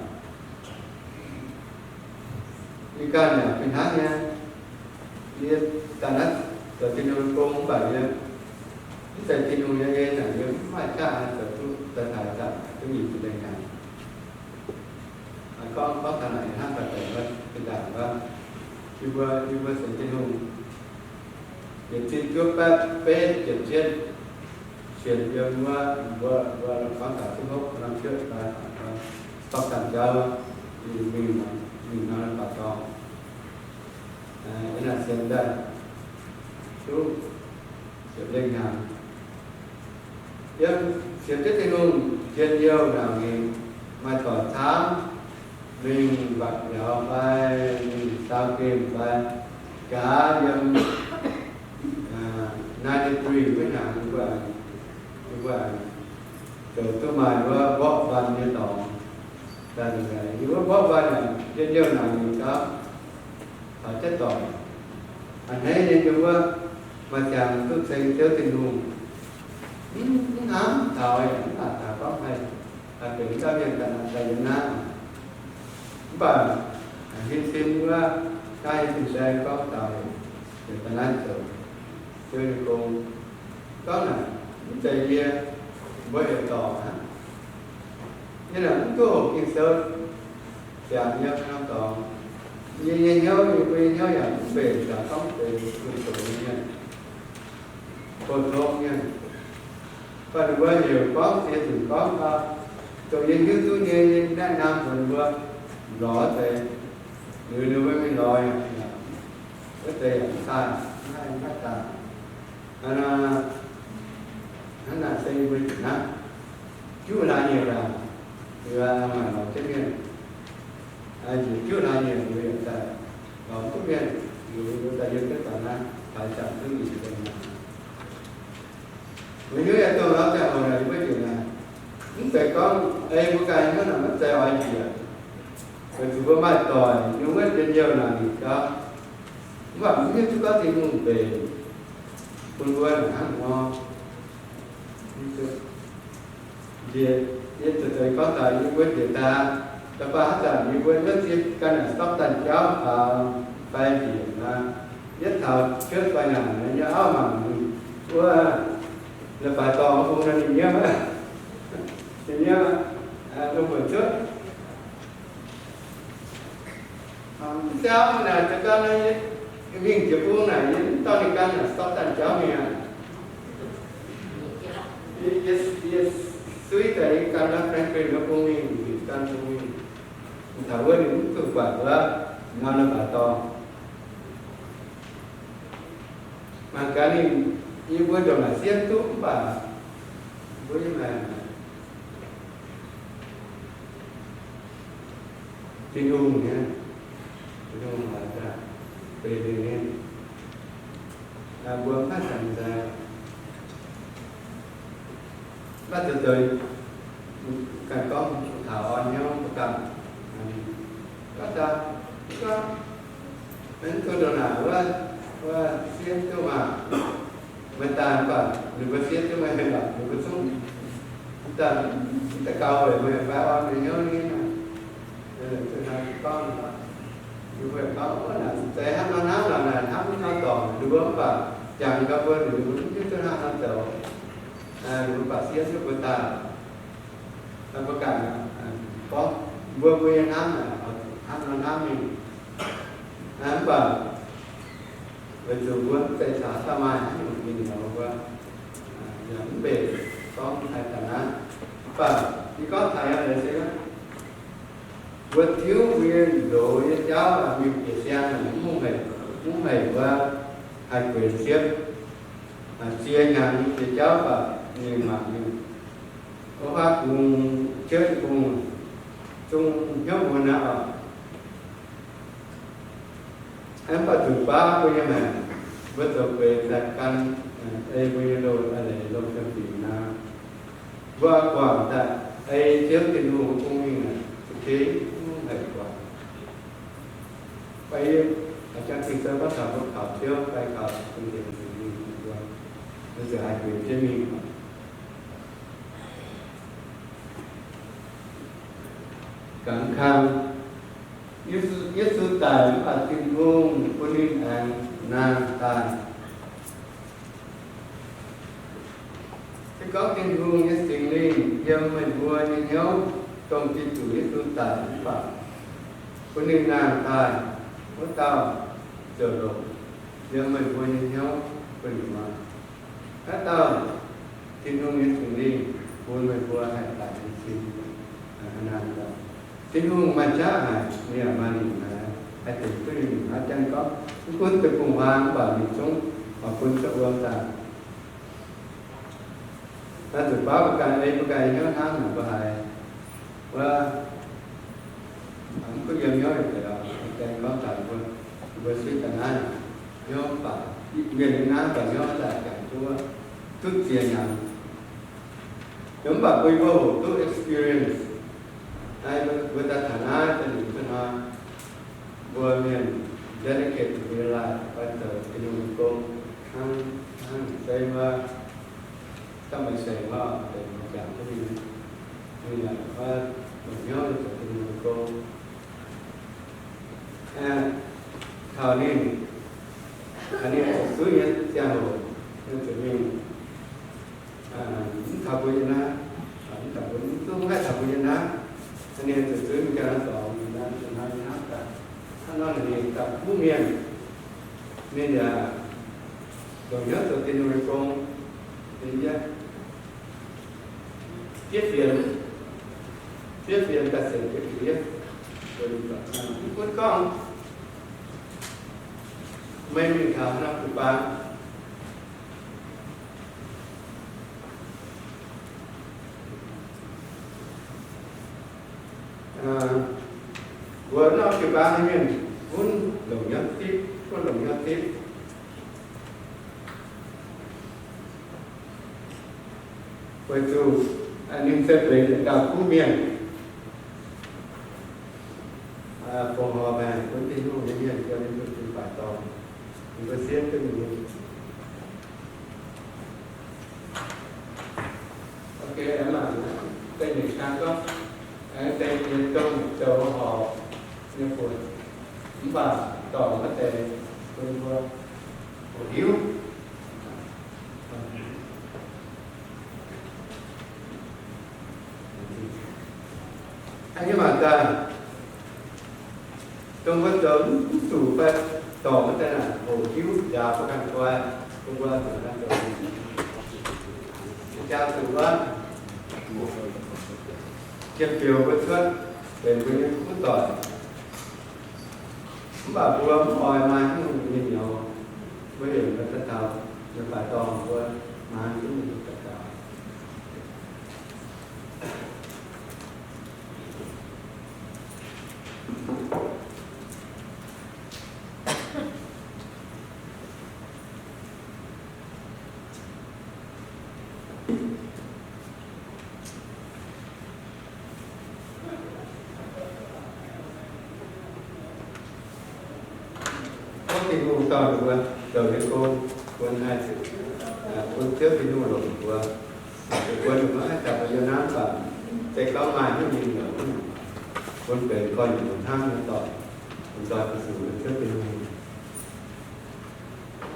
Yie ganh yaac fih hnangv nyei. Yie daaih naaiv zoux Tin-Hungh gong mv baac yie mv zeiz Tin-Hungh nyei en, yie mv maaih qaqv haih zoux duqv daaih taux ih zanc duqv nyic ziepc lengh hnyangx. Gorngv, gorngv taux naaic hnangv daaih deix wuov, zinh ndaangc wuov, yie mbuo, yie mbuo sienx Tin-Hungh yietc zinh juov baeqv betv ziepc cietv sienx yiem wuov, mbuo, mbuo gorngv taux ziv hopv norm cuotv daaih, Stockton jauv, mingh, mingh nor baac dorngx, yie naaic sienx daaih duqv ziepc lengh hnyangx. Yiem sienx jienv Tin-Hungh njien-youh naaic mingh maaih doic camv, mingh mbatc mbiauz fai mingh saau gemh fai, nqa'haav yiem ninety-three wuov hnyangx, ninh mbuo, ninh mbuo zoux duqv maaih wuov mborqv mbaan nyei dorngx. Ninh wuov mborqv mbaan naaic njien-youh naaic mingh gauv taux jienv doic. A'hneiv nyei yiem wuov maaih ziangx duqv ceng Ziouv Tin-Hungh, mv hnamv taux yaac mv baac taux gorngv haih, haih benx dauh mienh daaih yiem naaiv. Mv baac hin sin wuov, naaiv hin sin se gorngv taux yietc daaih naaiv zoux Ziouv nyei gong. Gorngv naaic, mv zeiz yie mbuo heuc dorngc aqv. Yie naaic mv duqv hoqc Ging-Sou ziangx yiem norm dorngx. Yie nyei hnyouv, yie mbuo nyei hnyouv yaac mv mbenc caux gorngv benx zunh doqc nyei mienh, pou-tong mienh. Baac ninh mbuo heuc gorngv ziex nzunc gorngv, dongh yie hiuv duqv nyei, yie naaiv naamh mbuox ninh mbuo, lorz deix, liuz ninh mbuo mingh lorz yaac, wuov deix yaac mv daaih, mv haih, mv haih daaih. Hnangv naaic se yie mbuo njiec naaiv juqv hlaax nyieqc aac, liuz maaih lorz jienv mienh, njiec juqv hlaax nyieqc liuz yaac daaih lorz duqv mienh, liuz mbuo daaih yiem jienv daaih naaiv, taux ziangh duqv nyic ziepc lengh hnyangx. Meih hiuv yaac dongh norm ziangh hoc naaic yie mbuo njiec naaic, mv zeiz gorngv ei mbuo ganh hnangv naaic maiv zeiz oix njiec. Weic zuqc mbuo maaih doic yiem wuov njien-youh naaic njiec gauv, mv baac mv hiuv duqv gorngv Tin-Hungh mbenc bun mbuo hnangv nor. Njiec, yie zuqc zeiz gorngv taux yie mbuo njiec daaih, da'faanh haaix zanc yie mbuo yietv zinh ganh naaic Stockton jauv faaux fai njiec naaic, yietv taux cuotv fai naaic, yie auv mangc wuov, la'faix dorngx bung nor ninh nyiemv, ninh nyiemv, lungh buonc cuotv. Mv jauv naaic, za'gengh mingh jiex bung naaic, yie mv dorh ninh ganh naaic Stockton jauv mingh aqv. Yie, yie suiv daaih yie gan naaiv Franklin wuov bung mingh, gan bung mingh. Taux wuov ninh mv zuqc buatc wuov norm leiz-baaix dorngh. Mangc gaax ninh, yie mbuo ndongc naaic siemv duqv mv baac mbuo nyei maengc, Tin-Hungh nyei, Tin-Hungh laaix daaih beiv ninh nyei, mbuo mv haih cangx nzaic. Mv baac zoux zoux ganh gorngv taux orn hnyouv mbuo ganh, gorngv daaih, gorngv maiv duqv ndongc naaic wuov, wuov siemv duqv maah, meih daaih mv baac ninh mbuo siemv duqv meih haaix, ninh mbuo zungv mv daaih, mv daaih gauh weic meih fai orn meih hnyouv nyei. Gorngv, ninh mbuo gorngv, wuov naaic zeiz hnangv nor hnangv nor naaic, hnangv nor dorngc ninh mbuo mv baac jangx gau mbuo, ninh mbuo mv hiuv duqv hnangv nor zoux. Ninh mbuo baac siemv duqv mbuo daaih. Mbuo ganh gorngv mbuo, mbuo nyei hnamv naaic, hnangv nor hnamv mingh. Mv baac weic zuqc mbuo mv zeiz caux dauh maaih haaix nyungc mienh nyouz mbuo, yaac mv mbenc gorngv taaih daaih naaiv. Mv baac yie gorngv taaih yaac leiz se mbuo tiuv mbuo nyei ndoqc nyei jauv mingh bieqc siang naaic, mv haic, mv haic wuov haih guenx siepv. Ziex hnyangx nyei jauv baac mingh mangc mingh, wuov haav bung, ciouv bung, zungv hnyouv mun aqv oc. Mv baac zuqc baav mbuo nyei maengc, mbuo zoux beix daaih gan ei mbuo nyei loz, a'leiz loz-fim fingx naaiv, mbuo guangc daaih ei Ziouv Tin-Hungh bung mingh naaic, za'gengh mv haic guangc. Fai yie jangx Ging-Sou gorngv taux mbuo kaux Ziouv fai kaux Tin-Hungh mingh, mbuo ziouc haih guenx jienv mingh. Gaax kang, Yesu, Yesu daic mv baac Tin-Hungh bun ninh aengx nangh daaih. Se gorngv Tin-Hungh nyei Singx Lingh yiem meih mbuo nyei hnyouv, dongh Giduc Yesu daic mv baac bun ninh nangh daaih, wuov dauh ziouc longc yiem meih mbuo nyei hnyouv bun ninh nangh. Haaix dauh Tin-Hungh nyei Singx Lingh bun meih mbuo haih daic nyei sin, nangh daaih. Tin-Hungh maaih qaqv haic, ninh yaac maaih lingc haic, haih tengx duqv ninh. Hnangv janx gorngv, mv gunv deic-bung-huaang mv baac ninh zungv oix bun cuotv wuom daaih. Naaiv zuqc baav mbuo ganh ei mbuo ganh hnyouv hnamv naaic mbuo haiz wuov, mv gunv yiem hnyouv deix, janx gorngv taux mbuo, mbuo suiv daaih naaiv hnyouv baac, mienh nyei naaiv baac hnyouv daaih jangx duqv, duqv ziex hnyangx. Mv baac mbuo, mbuo hoqc duqv experience, mbuo daaih taux naaiv deix liuz hnoi, mbuo mienh dedicate to realize oix zoux Tin-Hungh nyei gong, hnangv, hnangv se wuov, da'maaih seix wuov, deix mbuo jangx duqv mingh, mingh wuov, longc hnyouv zoux Tin-Hungh nyei gong. Taux ninh, ninh zuqc zuiv nyei ziangh hoc, ninh zuqc mingh, mv taux mbuo nyei naaiv, mv taux mbuo, mv duqv haih taux mbuo nyei naaiv. Ninh zuqc zuiv mingh ganh dorngx, ninh naaiv, ninh naaiv, ninh naaiv daaih. Hnangv nor ninh daaih kuv mienh, ninh yaac longc hnyouv zoux Tin-Hungh nyei gong, ninh yaac fiev fienx, fiev fienx daaih sienx jienv diev. Mv gunv gorngv meih mingh taux norm jiu-baang, mbuo norm jiu-baang nyei mienh gunv longc hnyouv zipv, gunv longc hnyouv zipv. Weic zuqc ninh se benx yietc dauh kuv mienh, fongc horc maengc bun Tin-Hungh nyei mienh, yiem ninh mbuo jiu-baang dorngx, ninh mbuo sienv duqv ninh. Ok, aengx mangc deix nyeic kang gorngv, aengx deix nyei dongh zoux horpc nyei buonc, mv baac dorngc wuov deix bun mbuo hoqc hiuv. Hnangv naaiv mangc daaih, dongh mbuo zoux mv zuqc fai dorngc wuov deix naaic, hoqc hiuv njaaux mbuo ganh guai, bun mbuo zuqc ganh zoux. jaa zuqc wuov, jiem-biouc mbuo cuotv benx mbuo nyei kuv doic. Mv baac mbuo mv oix maaih hnyouv nyei nyouz, mbuo heuc mbuo daaih taux nyei baaix dorngh mbuo maaih hnyouv nyei daux gaux. Tov Tin-Hungh dorh ninh mbuo zoux nyei gong, bun haih, bun Ziouv Tin-Hungh longc mbuo. Mbuo ninh mbuo haih daaih mbuo yiem naaiv mv baac se gorngv maaih hnyouv nyei nyouz, bun benx gorn-nyuoz hnangv nyei dorngx, bun doix zuqc Ziouv Tin-Hungh.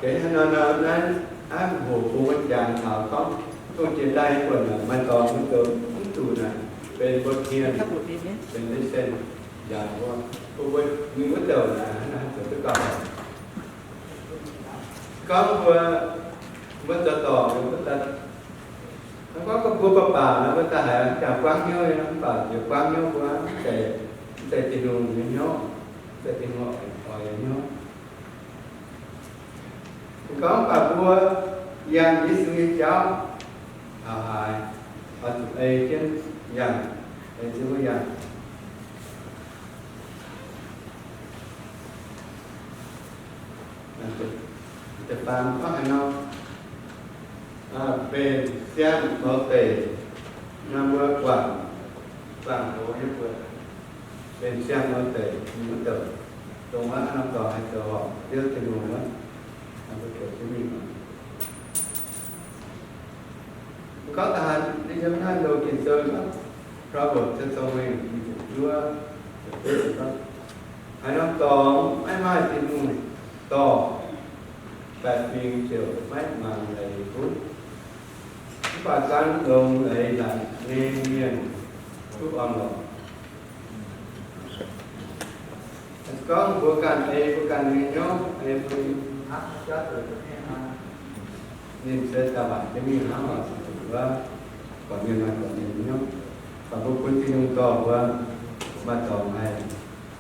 Gengh hnangv nor naaiv, naaiv hoqc bung wuov jangx taux gorngv dongh jiex daaih nyei buonc naaic maaih dorngx mbuo zoux mv zuqc naaic, benx mbuo hmien, benx lesson njaaux mbuo, bun mbuo mingh wuov douc naaic hnangv naaic zoux duqv gauh. Gorngv mbuo, mbuo zoux dorngc, mbuo daaih, gorngv mbuo baac baac nor, mbuo daaih haiz jangx buangv hnyouv nyei, mv baac jiex buangv hnyouv mbuo mv zeiz, mv zeiz Tin-Hungh nyei hnyouv, mv zeiz Tin-Hungh oix nyei hnyouv. Gorngv mv baac mbuo yangh Yesu nyei jauv, taux haaix oix zuqc ei jienv yangh, ei jienv wuov yangh. Da'faam gorngv haaix nor, benx siang-mouz deic, naaiv mbuo guangc, guangc hoz nyei buonc, benx siang-mouz deic nyei wuov douc, dongh wuov haaix norm dorngx haih zoux horpc Ziouv Tin-Hungh wuov, mbuo zoux jienv mingh. Gorngv da'haaix nyei yiem naaiv loz Ging-Sou gorngv, Proverbs ziepc cong mengh nyic ziepc juov, haaix norm dorngx maiv maaih Tin-Hungh dorh, baeqc fingx ziouc maiv mangc leiz butv. Mv baac gan longx leiz laatc nyei mienh duqv orn-lorqc. Gorngv mbuo ganh ei mbuo ganh nyei hnyouv, ei mbuo nyei hnyouv hnangv jauv deix mbuo mingh, ninh se daaih waaic jienv mingh hnangv oc. Zuqc wuov, buatc mienh maaih buatc mienh nyei hnyouv, baac mbuo bun Tin-Hungh dorh mbuo maaih dorngx haih,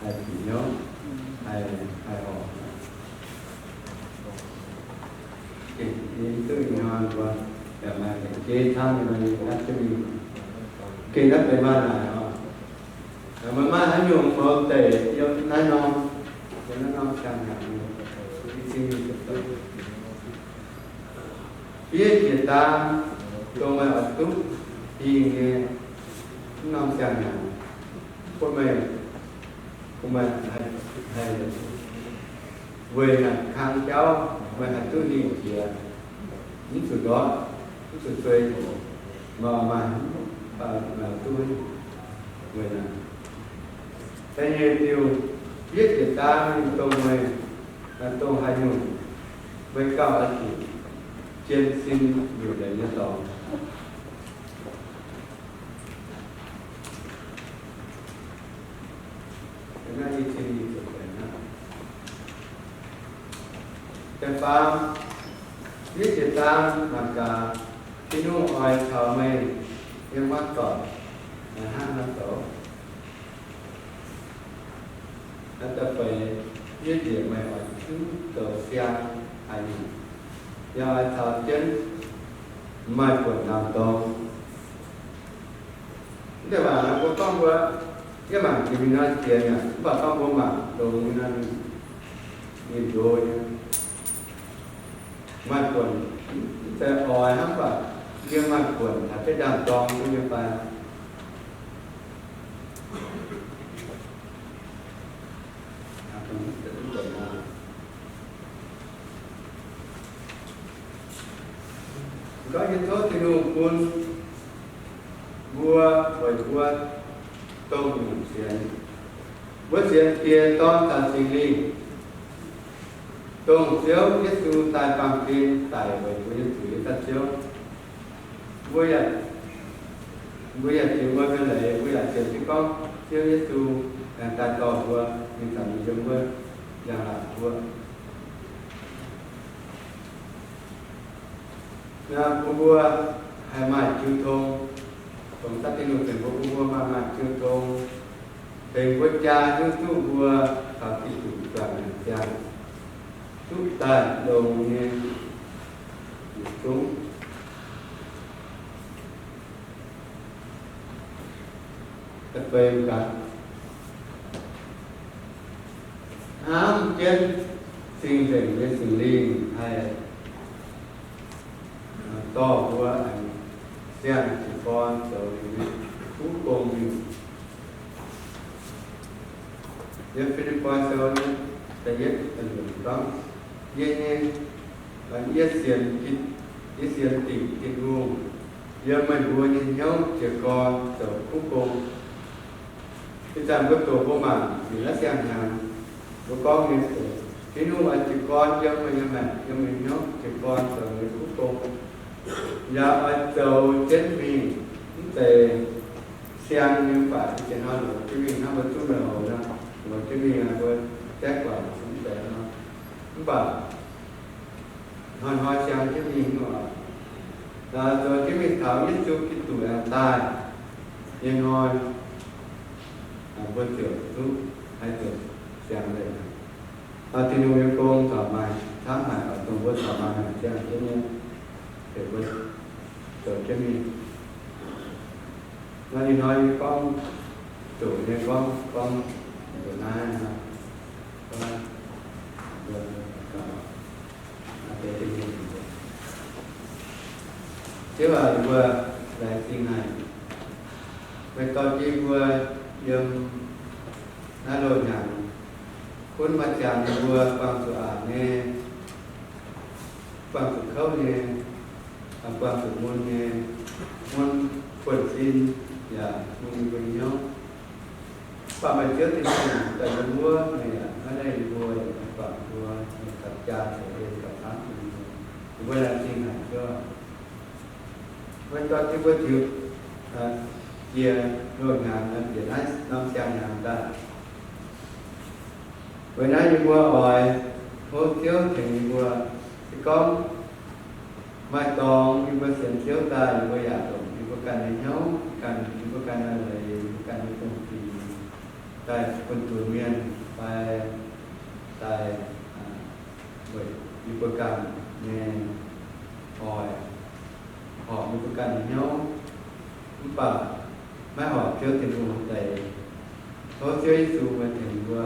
haih bieqc hnyouv, haih, haih horpc. Gengh duqv ih hnoi mbuo yaac maaih ga'jeiv camv nyei nor, yie ganh jienv mingh. Gengh naaiv benx maaih naaic oc. Meih maaih haaix nyungc mouz deic yiem naaiv norm, yiem naaiv norm siang-hnyangx nyei, i cin mingh ziepc douc, fiev jiez daan dongh meih oix duqv hingh nyei norm siang-hnyangx, bun meih, bun meih haih, haih weic naaic kang jauv, meih haih duqv hingh jiex, mv zuqc ndortv, mv zuqc zuei, meih maaih, meih duqv weic naaic. Da'nyeic diuc, fiev jiez daan mingh dongh meih, dongh haaix nyungc meih gauh oix zuqc jien sin liuc leiz nyei dorngx. Da'faam, fiev jiez daan mangc gaax Tin-Hungh oix caux meih yiem wuov doic hnangv haaix nor zoux. Da'feix, fiev jiez meih oix duqv zoux siang haaix nyungc, yaac oix caux jienv maaih buonc ndaam-dorng. Mv deix waac mbuo gorngv mbuo, yie mangc jiex mingh nor jiex mi'aqv, mv baac gorngv mbuo mangc longx nyei nor, ninh ndoh nyei. Maaih buonc, mv zeiz oix hnangv, mv baac yie maaih buonc haaix deix ndaam-dorng bun yie fai? Gorngv yie tov Tin-Hungh bun mbuo, weic mbuo dongh nyungc sienx, mbuo sienx Diex, Dorn caux Singx Lingh, dongh Ziouv Yesu daaih baamh gen daic weic mbuo nyei zuiz nyei daaih Ziouv. Mbuo yaac, mbuo yaac jiex wuom nyei leiz, mbuo yaac sienx jienv gorngv Ziouv Yesu aengx daaih dorh mbuo mingh zanc mingh yiem wuov njang-laangc wuov. Bun mbuo haih maaih jiu tong, dongh daaih Tin-Hungh tengx mbuo, bun mbuo maaih, maaih jiu tong, tengx mbuo jaa hiuv duqv mbuo taux Giduc juangc ziangh, duqv daaih longx nyei yietc zungv. Da'feix gaax, hnamv jienv Cing-Nzengc nyei Singx Lingh haih dorh mbuo aengx siang jiez gorn zoux ninh nyei kuv gong mingh. Yiem Fi^lipv^poi Sou nyei da'yietv da'luoqc gorngv, Yie nyei, yie sienx, yie sienx dingc Tin-Hungh, yiem meih mbuo nyei hnyouv jiez gorn zoux kuv gong. Ih zanc mbuo doqc mbuo mangc liuz naaiv siang-hnyangx, mbuo gorngv nyei, Tin-Hungh oix jiez gorn yiem meih nyei maengc, yiem meih hnyouv jiez gorn zoux meih nyei kuv gong. Yaac oix zoux jienv mingh, mv zeiz siang nyei mv baac ih zanc hnoi longc jienv mingh hnangv mbuo zungv meih hoc nor, longc jienv mingh mbuo gaeqv guangc mv zeiz nor. Mv baac hnoi-hnoi siang jienv mingh oc. Zoux jienv mingh taux Yesu Giduc aengx daaih nyei hnoi, mbuo ziouc duqv haih zoux siang leiz. Tin-Hungh nyei gong corc maaih camv haic oc, dongh mbuo corc maaih haic siang jienv nyei, heuc mbuo zoux jienv mingh. Nor ih hnoi yie gorngv, zuqc nyei gorngv, gorngv mbuox naaiv nor, Ziouv aac, yie mbuo laengz zingh haic, meih dorh jienv yie mbuo yiem naaiv loz-hnyangx, gunv maaih ziangx yie mbuo buangh zuqc aqc nyei, buangh zuqc kouv nyei, buangh zuqc mun nyei, mun buonv sin yaac mun yie mbuo hnyouv. Mv baac meih Ziouv Tin-Hungh daaih yiem wuov, meih yaac maiv leih yie mbuo, yaac maiv guangc mbuo, meih gapv jaa ceix en gapv camv bun yie mbuo. Yie mbuo laengz zingh haic Ziouv. Meih dorh jienv mbuo ziux jiex loz-hnyangx, jiex naaiv norm siang-hnyangx daaih. Weic naaiv yie mbuo oix tov Ziouv tengx yie mbuo. Se gorngv maaih dorngx yie mbuo sienx Ziouv daaih, yie mbuo yaac longc yie mbuo ganh nyei hnyouv, ganh yie mbuo ganh nyei leiz, yie mbuo ganh nyei zong-fingx daaih bun zuiz-mienh fai daaih weic yie mbuo ganh nyei oix, horpc yie mbuo ganh nyei hnyouv, mv baac maiv horpc Ziouv Tin-Hungh deix. Tov Ziouv Yesu meih tengx mbuo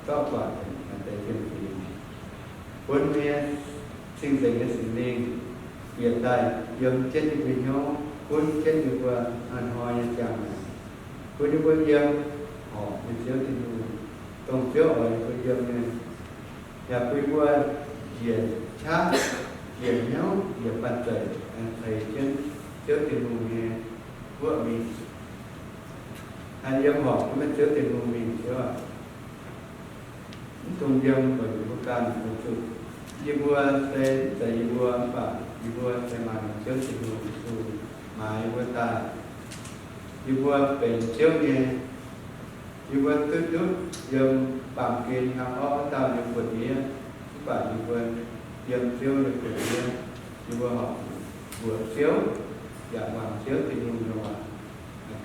zorqv guangc maaih deix fiem-fingx, bun meih nyei Cing-Nzengc nyei Singx Lingh bieqc daaih yiem jienv yie mbuo hnyouv, gunv jienv yie mbuo hnoi-hnoi nyei ziangh maengc, bun yie mbuo yiem horpc nyei Ziouv Tin-Hungh, dongh Ziouv oix yie mbuo yiem nyei. Yaac bun yie mbuo njiec qaqv, njiec hnyouv, njiec banh zeic, aengx ceix jienv Ziouv Tin-Hungh nyei guoqv mingh, haih yiem horpc jienv meih Ziouv Tin-Hungh mingh, Ziouv aac. Mv dungx yiem weic yie mbuo ganh weic zuqc yie mbuo se mv zeiz yie mbuo, mv baac yie mbuo se maaih Ziouv Tin-Hungh Yesu maaiz yie mbuo daaih. Yie mbuo benx Ziouv nyei. Yie mbuo duqv ndutv yiem baamh gen hnangv orqv wuov dauh nyei buoz-ndiev, mv baac yie mbuo yiem Ziouv nyei buoz-ndiev. Yie mbuo horpc mbuox Ziouv, yaac muangx Ziouv Tin-Hungh nyei waac,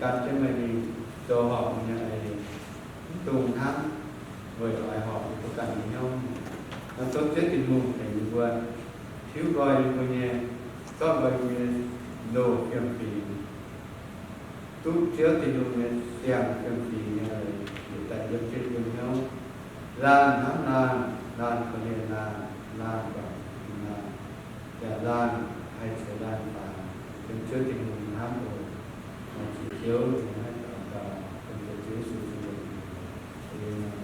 gan jienv meih mingh zoux horpc nyei eix, mv dungx hnamv weic oix horpc yie mbuo ganh nyei hnyouv. Tov Ziouv Tin-Hungh tengx yie mbuo tiuv nqoi yie mbuo nyei, zorqv nqoi yie mbuo nyei loz fiem-fingx, duqv Ziouv Tin-Hungh nyei siang fiem-fingx nyei leiz bieqc daaih yiem jienv yie mbuo hnyouv. Laanh hnamv laanh, laanh korv-lienh laanh, laanh guangc laanh, yaac laanh haih ceix laanh faaux yiem Ziouv Tin-Hungh nyei hnamv oc. Laengz zingh Ziouv, yie naaiv daux gaux dengv Ziouv Yesu Ziouv nyei mingh.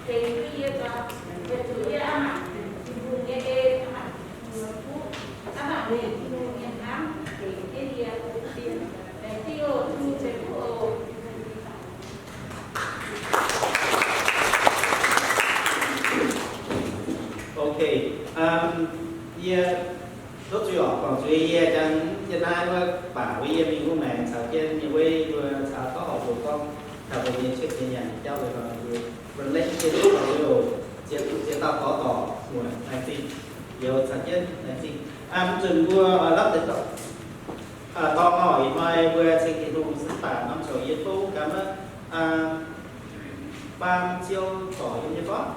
Okay, um, yie duqv zuiz oc, guangc zuiz yie jangx yie naaiv wuov baac wuov yie mingh wuov maengx caux jienv yie wuov mbuo caux gorngv horpc mbuo gorngv taux mbuo nyei cuotv nyei nyanc jauv wuov nor, mbuo lengv jienv oc, ziex dauh gorx dorc muoc laengz zingh, youz caux jienv laengz zingh. Mv nzunc mbuo lopv deix dorngx oc, ih hnoi mbuo ceng Tin-Hungh cingx baac norm zoux yie tov gaax maiv baam ziou zorc yiem nyei gorngv.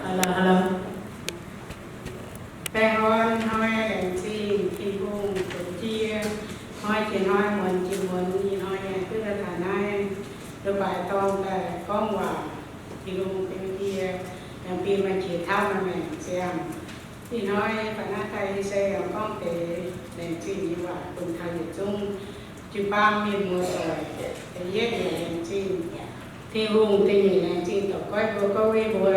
Hello, hello. Baengh orn hnoi laengz zingh Tin-Hungh zoux jiex hnoi jiex hnoi, muonz jiex muonz, ih hnoi yaac duqv daaih taux naaiv, leiz-baaix dorngh daaih gorngv waac, Tin-Hungh beu jiex, yaac bun maaih qiex tauv maaih maengc ziangh. Ih hnoi baac naaiv daaih yie se yaac gorngv deix laengz zingh nyei waac bun taux yietc zungv jiu-baang mienh muoz-doic. Da'yietv yaac laengz zingh Tin-Hungh, da'nyeic laengz zingh dorc goiv mbuo, goiv weiv mbuo,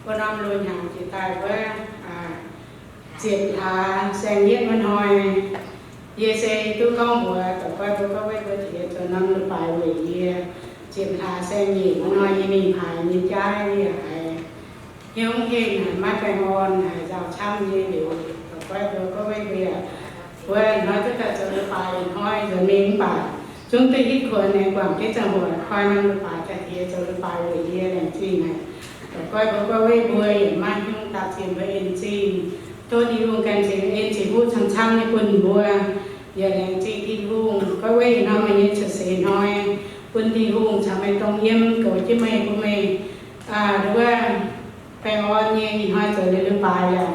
wuov norm loz-hnyangx jiex daaih wuov, ziepc hlaax saeng-yietv wuov hnoi, yie se duqv gorngv mbuox dorc goiv mbuo, goiv weiv mbuo jiex zoux norm leiz-baaix weic yie, ziepc hlaax saeng-nyeic wuov hnoi yie mingh paaix nyei jaaix, yie haiz hnyouv henv haic, maiv baengh orn haic, nzauh camv nyei liuz, dorc goiv mbuo, goiv weiv mbuo yaac, wuov hnoi duqv daaih zoux leiz-baaix ih hnoi nzuonx mingh mv baac zungv duqv hitv kuonx aengx guangc jienv ziangh hoc koi norm leiz-baaix daaih jiex zoux leiz-baaix weic yie, laengz zingh haic. Dorc goiv mbuo, goiv weiv mbuo yaac maiv hnyungv dapv ziex mbuo en zingh. Tov Tin-Hungh ganh ceix en ceix fuqv camv-camv nyei bun mbuo. Yaac laengz zingh Tin-Hungh, goiv weiv ih hnoi meih nyei cuotv seix hnoi, bun Tin-Hungh caux meih dongh yiem, goux jienv meih, bun meih, aa, nduov, baengh orn nyei ih hnoi zoux liuz leiz-baaix yaac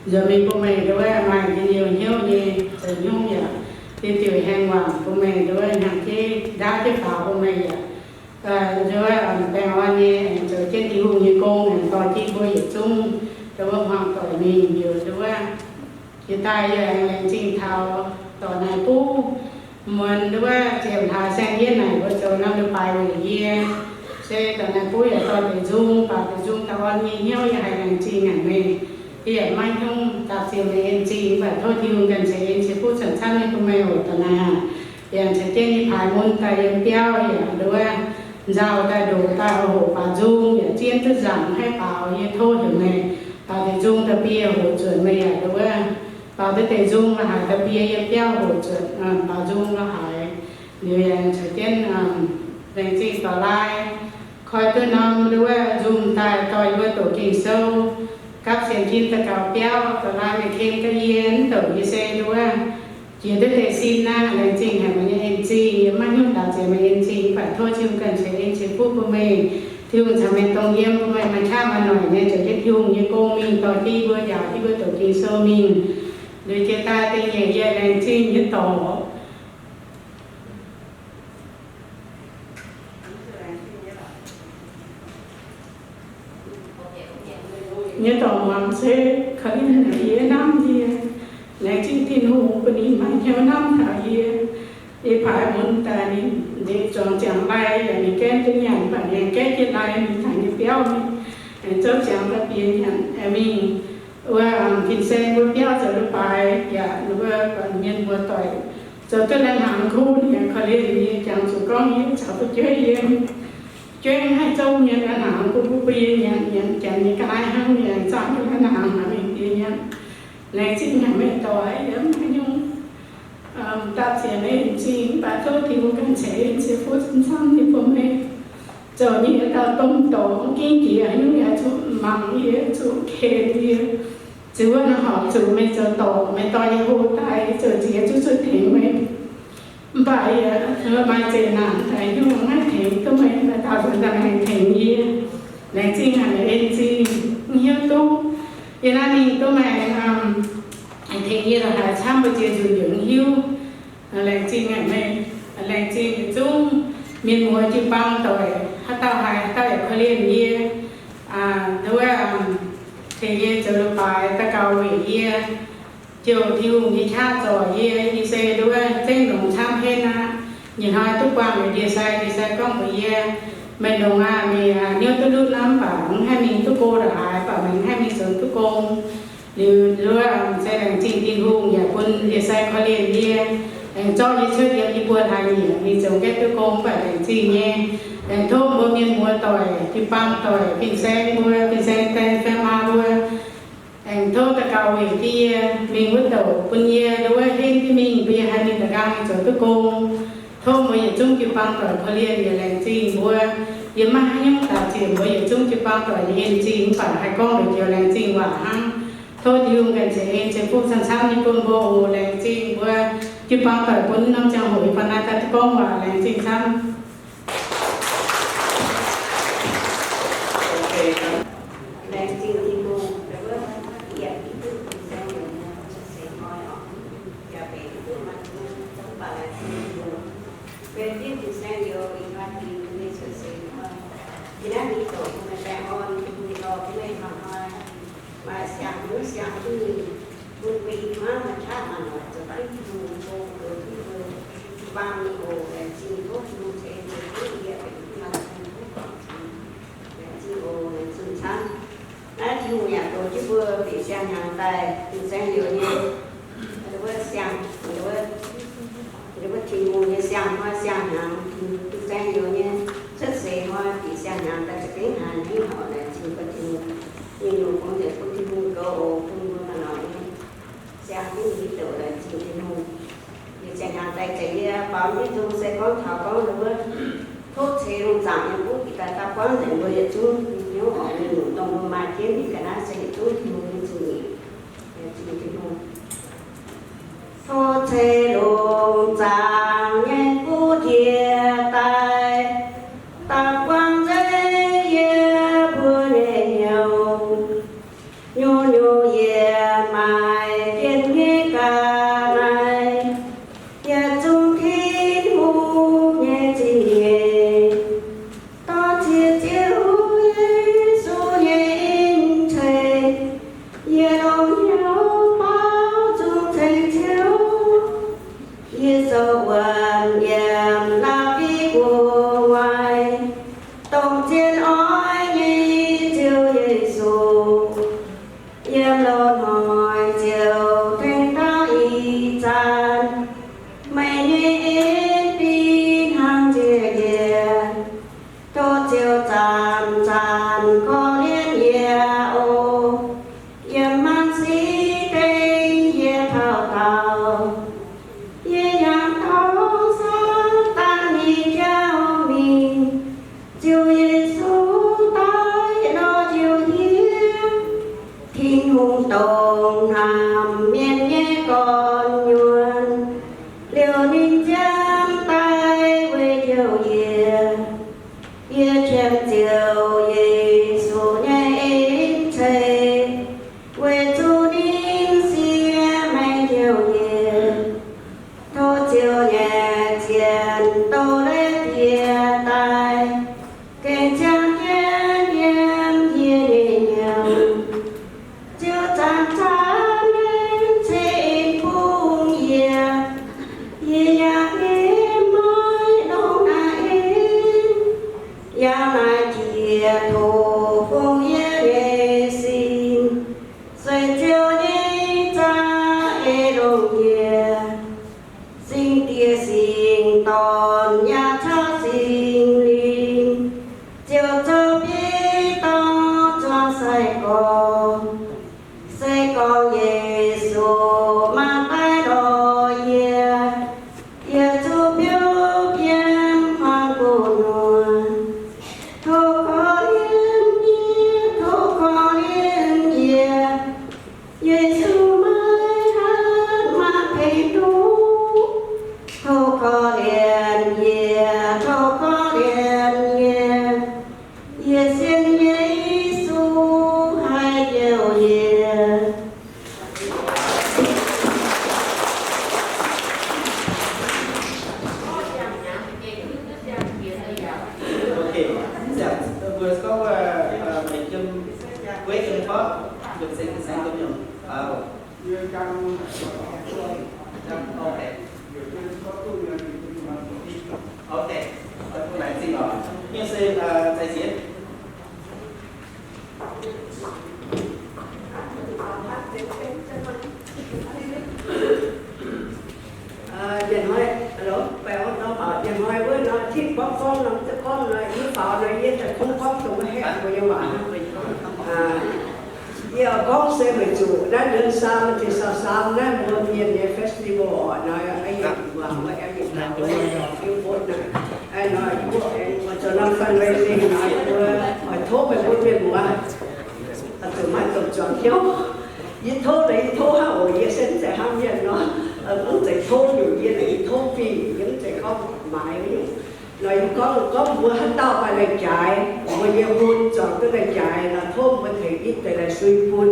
nzuonx mingh bun meih nduov maaih njien-youh hnyouv nyei zoux hnyouv yaac diuh diuh haengh wangc bun meih nduov hnyangx-jeiv ndaauv jienv faaux bun meih yaac nduov baengh orn nyei aengx zoux jienv Tin-Hungh nyei gong aengx dorh jienv mbuo yietc zungv nduov hmuangx doic mingh liuz nduov jiex daaih yie aengx laengz zingh taux dorc naaic buv muonz nduov ziepc hlaax saeng-yietv naaic mbuo zoux norm leiz-baaix weic yie. Se dorc naaic buv yaac dorh deix nzung, baac deix nzung daaih orn nyei hnyouv yie haiz laengz zingh haic meih. Yie yaac maiv hnyungv dapv ziex mbuo en zingh, mv baac tov Tin-Hungh ganh ceix en ceix fuqv camv-camv nyei bun meih oc dorc naaic aac. Yaac ceix jienv nyei paaix mun daaih yiem biauv yaac nduov nzauh daaih ndoqc daaih hoqc baaux nzung yaac zien duqv nzaangc haih baaux, yie tov heuc meih baaux deix nzung daaih bie hoqc zuotc meih yaac nduov baaux duqv deix nzung la'haic daaih bie yiem biauv hoqc zuotc, baaux nzung la'haic. Liuz yaac ceix jienv laengz zingh dorc laai koi duqv norm nduov nzung daaih dorh yie mbuo doqc Ging-Sou, gapv sienx jin daux gaux biauv. Dorc laai meih ken gaax yie mv douc yie se nduov jiex duqv deix sin aqv. Laengz zingh haic meih nyei en zingh. Yie maiv hnyungv dapv ziex meih en zingh, mv baac tov Tin-Hungh ganh ceix en ceix fuqv bun meih. Tin-Hungh caux meih dongh yiem, bun meih maaih qaqv maaih noic nyei zoux jienv Tin-Hungh nyei gong mingh, dorh jienv yie mbuo, njaaux jienv yie mbuo doqc Ging-Sou mingh. Liuz jiex daaih da'nyeic yie laengz zingh nyei dorc nyei dorc muangx se korv-lienh yie, hnamv yie. Laengz zingh Tin-Hungh bun ninh maaih hnyouv hnamv taux yie. Ih paaix mun daaih ninh nzipc zuangx ziangx lai yaac ninh gaeqv duqv nyanc, mv baac ninh gaeqv jienv lai mingh taux nyei biauv mingh, aengx zouv ziangx daaih bieqc nyanc aengx mingh. Wuov fin-saeng mbuo biauv zoux leiz-baaix yaac mbuo mienh muoz-doic zoux duqv lai-hnaangx kuv, ninh korv-lienh yie, jangx zuqc gorngv yie caux fu'jueiv yiem jueiv haih zouv mienh lai-hnaangx bun mbuo bun yie nyanc, nyanc janx nyei ga'naaiv hnangv, yie zaangh duqv lai-hnaangx haaix mingh bieqc nyanc. Laengz zingh haic meih dorc, yie maiv hnyungv dapv ziex meih en zingh, mv baac tov Tin-Hungh ganh ceix en ceix fuqv camv-camv nyei bun meih. Zoux nyei dauh domh dorc mv gengh jiex haaix nyungc yaac zuqc mangc yie, zuqc ken yie. Ziux wuov norm horpc zuqc meih zoux dorc, meih dorh yie hlo daaih, yie zoux ziex zuqc zuqc tengx meih. Mv baac yie maaih zeqc naanc daaih hnyouv maiv tengx duqv meih, mv baac daauh nzuonx daaih meih tengx yie. Laengz zingh haic meih en zingh, mv hiuv duqv yie naaiv mingh duqv meih tengx yie la'haiz camv mbuo ziex nzunc yaac mv hiuv. Laengz zingh haic meih, laengz zingh yietc zungv mienh muoz jiu-baang doic, haaix dauh haiz haaix dauh korv-lienh yie, nduov, tengx yie zoux leiz-baaix daux gaux weic yie, jouh Tin-Hungh nyei qaqv zorc yie, yie se nduov zengv longx camv henv aqv. Nyic hnoi duqv buangh liuz ndie-sai, ndie-sai gorngv mbuox yie, meih longx aqv, meih hnyouv duqv ndutv hnamv, mv baac mv haih mingh duqv go la'haaix, mv baac meih mv haih mingh zoux duqv gong. Liuz nduov se laengz zingh Tin-Hungh yaac bun ndie-sai korv-lienh yie, aengx zorqv yie cuotv yiem yie mbuo hlaax nyieqc mingh zoux gaeqv duqv gong, mv baac laengz zingh nyei. Aengx tov mbuo mienh muoz doic, jiu-baang doic, fin-saeng mbuo, fin-saeng daaih fai maa mbuo, aengx tov daux gaux weic jienv yie, mingh wuov douc bun yie nduov henv jienv mingh, bun yie haih mingh da'nqaang zoux duqv gong. Tov mbuo yietc zungv jiu-baang doic korv-lienh yaac laengz zingh mbuo. Yie maiv haaix nyungc daux zieqc mbuo yietc zungv jiu-baang doic nyei en-zingh, mv baac haih gorngv longc joux laengz zingh waac hnangv. Tov Tin-Hungh ganh ceix en ceix fuqv camv-camv nyei bun mbuo oc. Laengz zingh mbuo jiu-baang doic bun norm ziangh hoc yie fai naaiv daaih duqv gorngv waac. Laengz zingh camv. Laengz zingh Tin-Hungh, wuov, yie duqv fin-saeng youz nyei cuotv seix hnoi oc, yaac benx duqv maaih zungv, mv baac laengz zingh Tin-Hungh, benx diuv fin-saeng youz ih hnoi dingc nyei cuotv seix hnoi. Ih naaiv mingh doqc bun meih baengh orn, Tin-Hungh dorh bun meih ih hnoi maaih siang-hnyouv siang-zinh, bun mbuo ih hmuangv maaih qaqv maaih noic zoux duqv Tin-Hungh nyei gong, zoux duqv mbuo jiu-baang nyei oc. Laengz zingh tov Tin-Hungh ceix en ceix fuqv yie, benx duqv maaih zungv, laengz zingh oc, laengz zingh camv. Naaiv Tin-Hungh yaac dox jienv mbuo bieqc siang-hnyangx daaih fin-saeng youz nyei, wuov siang, wuov Tin-Hungh nyei siang-hnoi siang-hnyangx, fin-saeng youz nyei cuotv seix hnoi bieqc siang-hnyangx daaih za'gengh haiz hnangv nor, laengz zingh bun Tin-Hungh. Mienh nyungc bun nzengc bun Tin-Hungh goux oc, bun mbuo maaih noic nyei siang-hnyouv hiuv duqv laengz zingh Tin-Hungh. Yie ziangh hnyangx daaih zengc yie baaux mv nzung se gorngv taux gorngv wuov, tov ceix lungh zaangc nyei mbuo bieqc daaih daaih buangv nzengc mbuo yietc zungv hnyouv oc. Mienh nyungc dongh mbuo maaih jienv mingh ga'naaiv se yietc zungv Tin-Hungh nyei zingh nyeic. Laengz zingh Tin-Hungh. Tov ceix lungh zaangc nyei fuqv jiex daaih, daaih buangv nzengc yie mbuo nyei hnyouv. Nyungc-nyungc yie maaih jienv nyei ga'naaiv, yietc zungv Tin-Hungh nyei zingh nyeic. Dorh ziex Ziouv Yesu nyei en ceix, yie longx hnyouv baaux nzung ceng Ziouv. Yie zoux wuonh yiem la'bieiv gu'nguaaic, dongh zien oix nyei Ziouv Yesu. Yiem loz hnoi Ziouv tengx taux ih zanc, meih nyei en biei hnangv njiec yie. Tov Ziouv zanc-zanc korv-lienh yie oc. Yiem maanc sic dengh yie taux daauh, yie yangh dorngx Saadaan nyei jauv mingh. Ziouv Yesu daaih lorz Ziouv yie, Tin-Hungh dongh hnamv mienh nyei gorn-nyuonh, liouh ninh nziaamv daaih weic njoux yie. Yie qiemx Ziouv Yesu nyei en ceix, weic zuqc ninh siev maengh njoux yie. Tov Ziouv nyei zien doz-leiz bieqc daaih, gengh ziangh jienv yiem yie nyei hnyouv. Ziouv zanc-zanc ceix en bun yie, yie yaac maiv longc naaiv en. Yangh naaiv jiex tov fungx yie nyei sin, sueih Ziouv nyei za'eix longc yie. Singx Diex, Singx Dorn, yaac caux Singx Lingh, Ziouv zoux bieiv dorh zuangx sai-gorx. Se gorngv Yesu maiv daaih lorz yie, yie zuqc biouv yiem hmuangx gu'nyuoz. Tov korv-lienh yie, tov korv-lienh yie, Yesu maiv haih maiv tengx duqv. Tov korv-lienh yie, tov korv-lienh yie, yie sienx Yesu haih Mbuo se gorngv, meih jiem guei jiem borqv, jiem seng jiem seng jiem nyungc. Okay. Okay. Laengz zingh oc. Mienh se, zai ziex. Ih hnoi, ih hnoi wuov nor, ih hnoi wuov nor, Tin gorngv gorngv nor, mv zeiz gorngv nor, yie faaux nor, yie daaih kungx gorngv dongh wuov haeqv mbuo nyei waac. Yie oix gorngv se weic zuqc naaiv เดือนสาม วันที่ สาม naaiv mbuo mienh nyei festival oc, nor, yie waac wuov, yie butv naaiv, nor, yie mbuo aengx oix zoux norm fundraising nor, yie mbuo oix tov meih mbuo mienh muoz, zuqc maaih dongh zuangx hnyouv. Yie tov naaic, yie tov hnangv oc, yie se mv zeiz hnamv mienh nor, mv zeiz tov nyungc, yie naaic yie tov fih, yie mv zeiz gorngv maaiz nyungc. Nor yie gorngv, gorngv mbuo haaix dauh maaih lai-jaaix, mbuo nyei hun zuangx duqv lai-jaaix nor, tov mbuo tengx ipv deix lai-sui bun.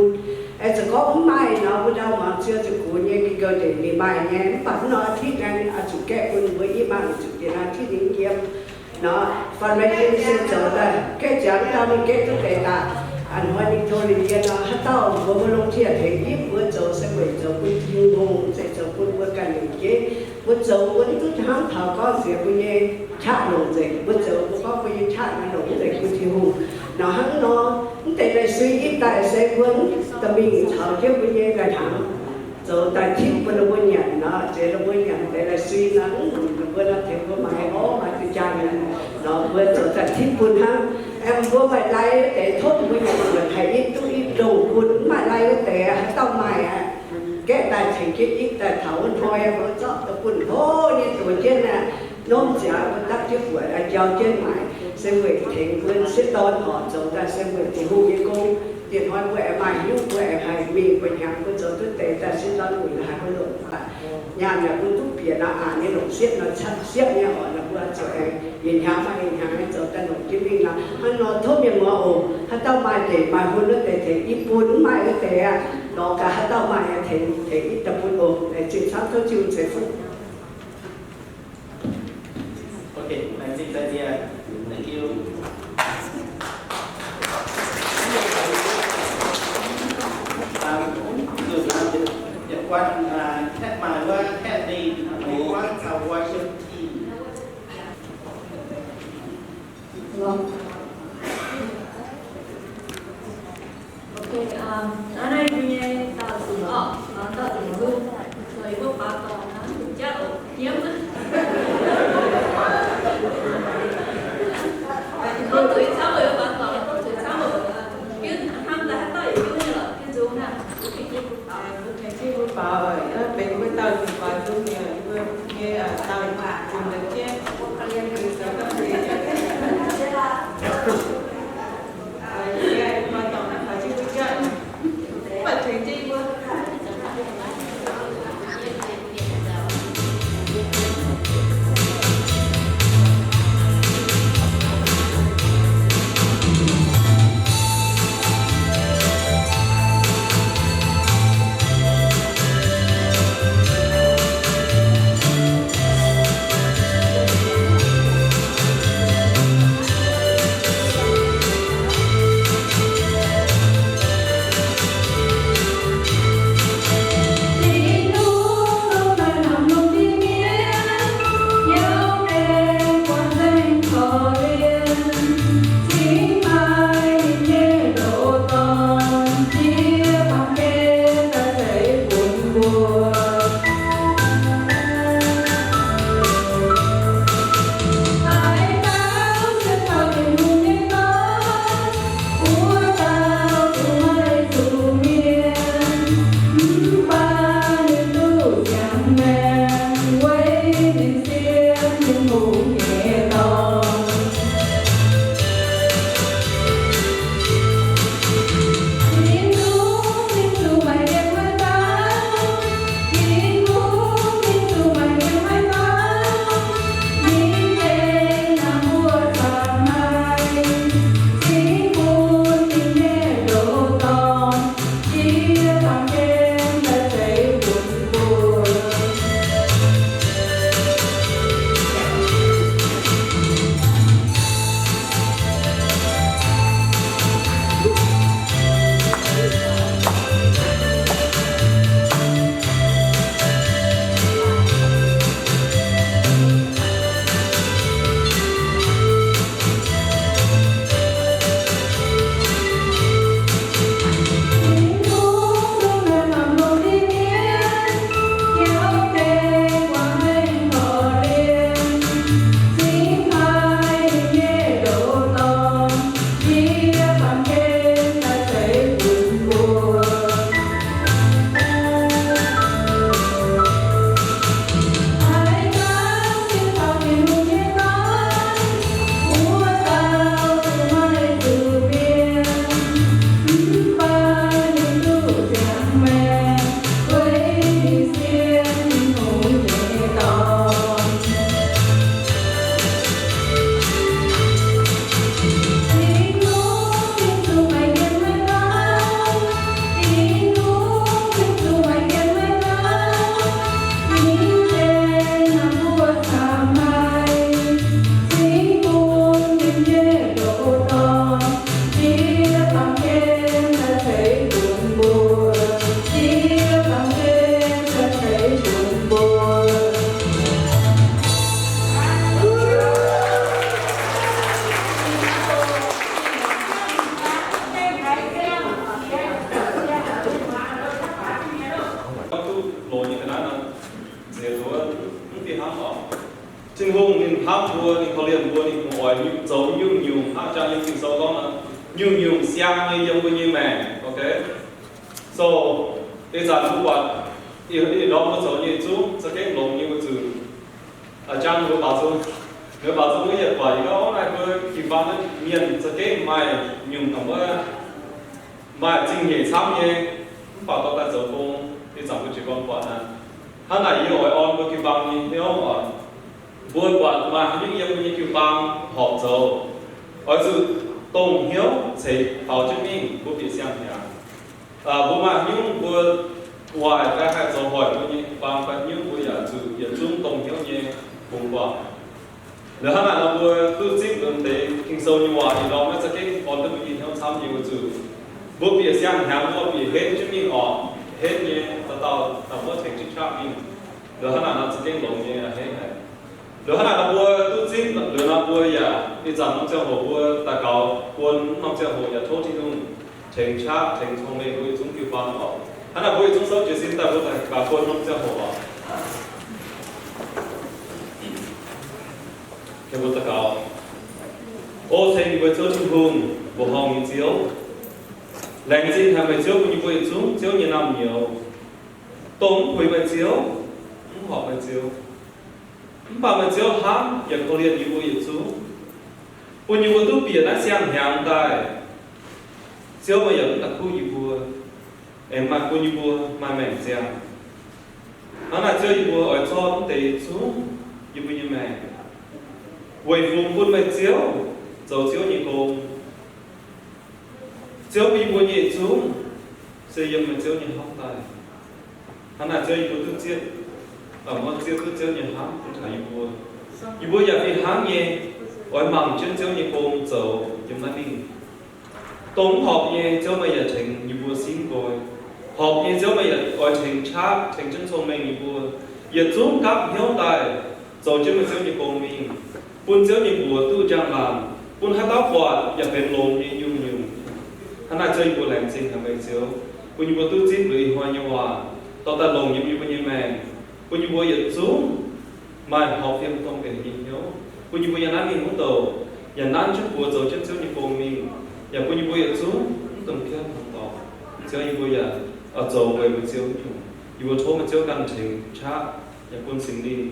Aengx zuqc gorngv mv maaih nor, mbuo ndau muangx ziouc zuqc gunv nyei, gengh gouv deix ninh maaih nyei, mv baac mv norm อาทิตย์ naaiv oix zuqc gaeqv bun mbuo ipv, maaih zuqc dien อาทิตย์ ninh yiem. Nor, fundraising se zoux daaih, gaeqv ziangx ndau ninh gaeqv duqv deix daaih. A'hnoi ninh tov liuz yie nor, haaix dauh mbuo mbuo longc tiev tengx ipv mbuo zoux se weic zoux bun Tin-Hungh, se zoux bun mbuo ganh longc jeiv. Mbuo zoux mbuo mv duqv hnangv taux gorngv nziex mbuo nyei qaqv longc nzengc, mbuo zoux mbuo gorngv mbuo nyei qaqv longc nzengc bun Tin-Hungh. Nor hnangv nor, mv deix lai-sui ipv daaih se mbuo dorh mingh caux jienv mbuo nyei nqa'hnaangx zoux daaih tipv bun ninh mbuo nyanc nor, zeix ninh mbuo nyanc deix lai-sui nor, mv nunc ninh mbuo nor tengx mbuo maaiz orv maaiz duqv jaa nyanc nor, mbuo zoux daaih tipv bun hnangv. Aengx mbuo maaih lai wuov deix tov mbuo nyanc nzuonx haih ipv duqv ipv longh bun, mv maaih lai wuov deix haaix dauh maaih aqv, gaeqv daaih tengx jienv ipv daaih taux wuov hnoi mbuo zorqv daaih bun hlo nyei dox jienv aqv. Norm ziangx mbuo dapv jienv buatc, jauv jienv maaic, se weic tengx mbuo sieqv dorn horc zoux daaih se weic Tin-Hungh nyei gong. Diex hnoi mbuo aengx maaih hnyouv, mbuo aengx haih mingh guaix hnyangx, mbuo zoux duqv deix daaih sieqv dorn wuic haaix mbuo longc daaih. Nyaanh yaac mbuo duqv bieqc nor, aqc nyei longc siepv nor, siepv nyei oc nor, mbuo zuqc aengx yietc hnyangx maaih yietc hnyangx nyei zoux daaih longc jienv mingh nor. Hnangv nor tov mienh muoz oc, haaix dauh maaih deix maaih hun wuov deix tengx ipv bun, mv maaih wuov deix aqv, lorz gaax haaix dauh maaih tengx, tengx ipv daaih bun oc. Laengz zingh camv, tov Tin-Hungh ceix fuqv. Okay, laengz zingh daaih ziex. Thank you. Yietc guanh kaeqv maaih wuov kaeqv ninh, Guangv caux Washington. Ok, hnangv naaiv yie mbuo nyei dauh zuqc orqc, dauh zuqc hungh, yie mbuo faaux dorngx hnangv jatv oc, nyiemv. Gorngv zuqc ih camv oc, yie mbuo faaux dorngx, gorngv zuqc ih camv oc, hnamv daaih haaix dauh yietc zungv nyei lorqc, yie nzung naaiv. Mbuo tengx Tin-Hungh faaux, benx mbuo dauh zuqc faaux nzung nyei, mbuo nyei dauh zuqc la'jienv. Mv baac tengx Tin-Hungh ninh hnamv mbuo, ninh korv-lienh mbuo, ninh kungx oix zoux nyungc-nyungc hnangv jang yiem Ging-Sou gorngv nor, nyungc-nyungc siang nyei yiem mbuo nyei maengc. Okay? So, ih zanc mbuo buatc, ih, ih ndorm mbuo zoux nyei zungv za'gengh longx nyei wuov zuqc. Aa, jang mbuo baaux nzung, mbuo baaux nzung wuov yietc buatc, ih ndorm naaiv mbuo jiu-baang mienh za'gengh maaih nyungc norm wuov, maaih zingh nyeic camv nyei, mv baac dorh daaih zoux gong, ih zanc mbuo jiu-baang buatc naaiv. Hnangv naaic yie oix orn mbuo jiu-baang nyei hnyouv oc. Mbuo buatc maaih haaix nyungc yiem mbuo nyei jiu-baang horpc zoux, oix zuqc dongh hnyouv ceix faaux jienv mingh, mbuo bieqc siang-hnyangx. Mbuo maaih haaix nyungc mbuo waaic fai haih zoux hoic mbuo nyei jiu-baang fai haaix nyungc, mbuo yaac zuqc yietc zungv dongh hnyouv nyei bungx guangc. Liuz hnangv naaic nor mbuo duqv zipv lunx deix Ging-Sou nyei waac ih ndorm naaiv za'gengh orn duqv mbuo nyei hnyouv camv nyei wuov zuqc. Mbuo bieqc siang-hnyangx mbuo bieqc henv jienv mingh oc, henv nyei, dauh dauh daaih mbuo tengx jienv qaqv mingh. Liuz hnangv naaic nor za'gengh longx nyei a'hneiv haic. Liuz hnangv naaic nor mbuo duqv zipv liuz nor mbuo yaac ih zanc norm ziangh hoc mbuo daux gaux bun norm ziangh hoc yaac tov Tin-Hungh tengx qaqv tengx cong-mengh mbuo yietc zungv jiu-baang oc. Hnangv naaic mbuo yietc zungv souv jiez sin daaih mbuo daux gaux bun norm ziangh hoc oc. Mbuo daux gaux. O ceng meih mbuo Ziouv Tin-Hungh, mbuoqc horngh nyei Ziouv. Laengz zingh haic meih Ziouv bun yie mbuo yietc zungv Ziouv nyei naamh nyouz, dongh mv puix meih Ziouv, mv horpc meih Ziouv. Mv baac meih Ziouv hnamv yaac korv-lienh yie mbuo yietc zungv, bun yie mbuo duqv bieqc naaiv siang-hnyangx daaih. Ziouv meih yaac mv da'kuv yie mbuo, aengx maaih bun yie mbuo maaih maengc ziangh. Hnangv naaic Ziouv yie mbuo oix zorqv mv deix yietc zungv yie mbuo nyei maengc weic fungx bun meih Ziouv, zoux Ziouv nyei gong. Ziouv bun yie mbuo nyei yietc zungv se yiem meih Ziouv nyei hnamv daaih. Hnangv naaic Ziouv yie mbuo duqv zieqv, mbuo zieqv duqv Ziouv nyei hnamv bun taux yie mbuo. Yie mbuo yaac fih hnangv nyei oix mangc jienv Ziouv nyei gong zoux yiem naaiv mingh. Dongh mv horpc nyei Ziouv meih yaac tengx yie mbuo simv nqoi. Horpc nyei Ziouv meih yaac oix tengx qaqv tengx jienv cong-mengh yie mbuo yietc zungv gapv hnyouv daaih zoux jienv meih Ziouv nyei gong mingh, bun Ziouv nyei mbuox duqv njang-laangc, bun haaix dauh buatc yaac benx longx nyei nyungc-nyungc. Hnangv naaic Ziouv yie mbuo laengz zingh haic meih Ziouv, bun yie mbuo duqv zipv liuz ih hnoi nyei waac dorh daaih longc yiem yie mbuo nyei maengc, bun yie mbuo yietc zungv maaih horpc fiem dongh benx nyei hnyouv, bun yie mbuo yiem naaiv mingh wuov douc yaac nanv jienv buoz zoux jienv Ziouv nyei gong mingh, yaac bun yie mbuo yietc zungv mv dungx piatv hmuangx doic. Ziouv yie mbuo yaac oix zoux weic meih Ziouv nyungc. Yie mbuo tov meih Ziouv ganh tengx qaqv yaac bun Singx Lingh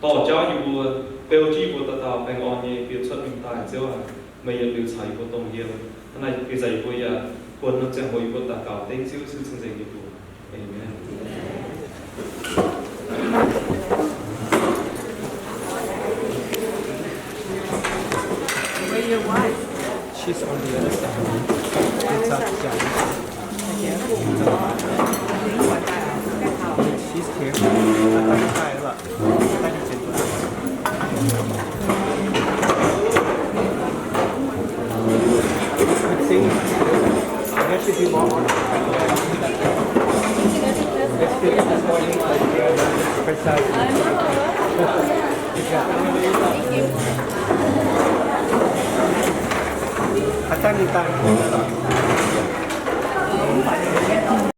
dorh jauv yie mbuo, beu jienv yie mbuo dauh dauh baengh orn nyei bieqc cuotv mingh daaih. Ziouv aac, meih yietc liuz caux yie mbuo dongh yiem. Hnangv naaic ih zanc yie mbuo yaac buonc norm ziangh hoc yie mbuo daux gaux dengv Ziouv Yesu cing-nzengc nyei mbuox. Amen. Where's your wife? She's on the other side. It's up here. She's here. I think there should be more. Let's do it this morning. Precisely. I thought you thought.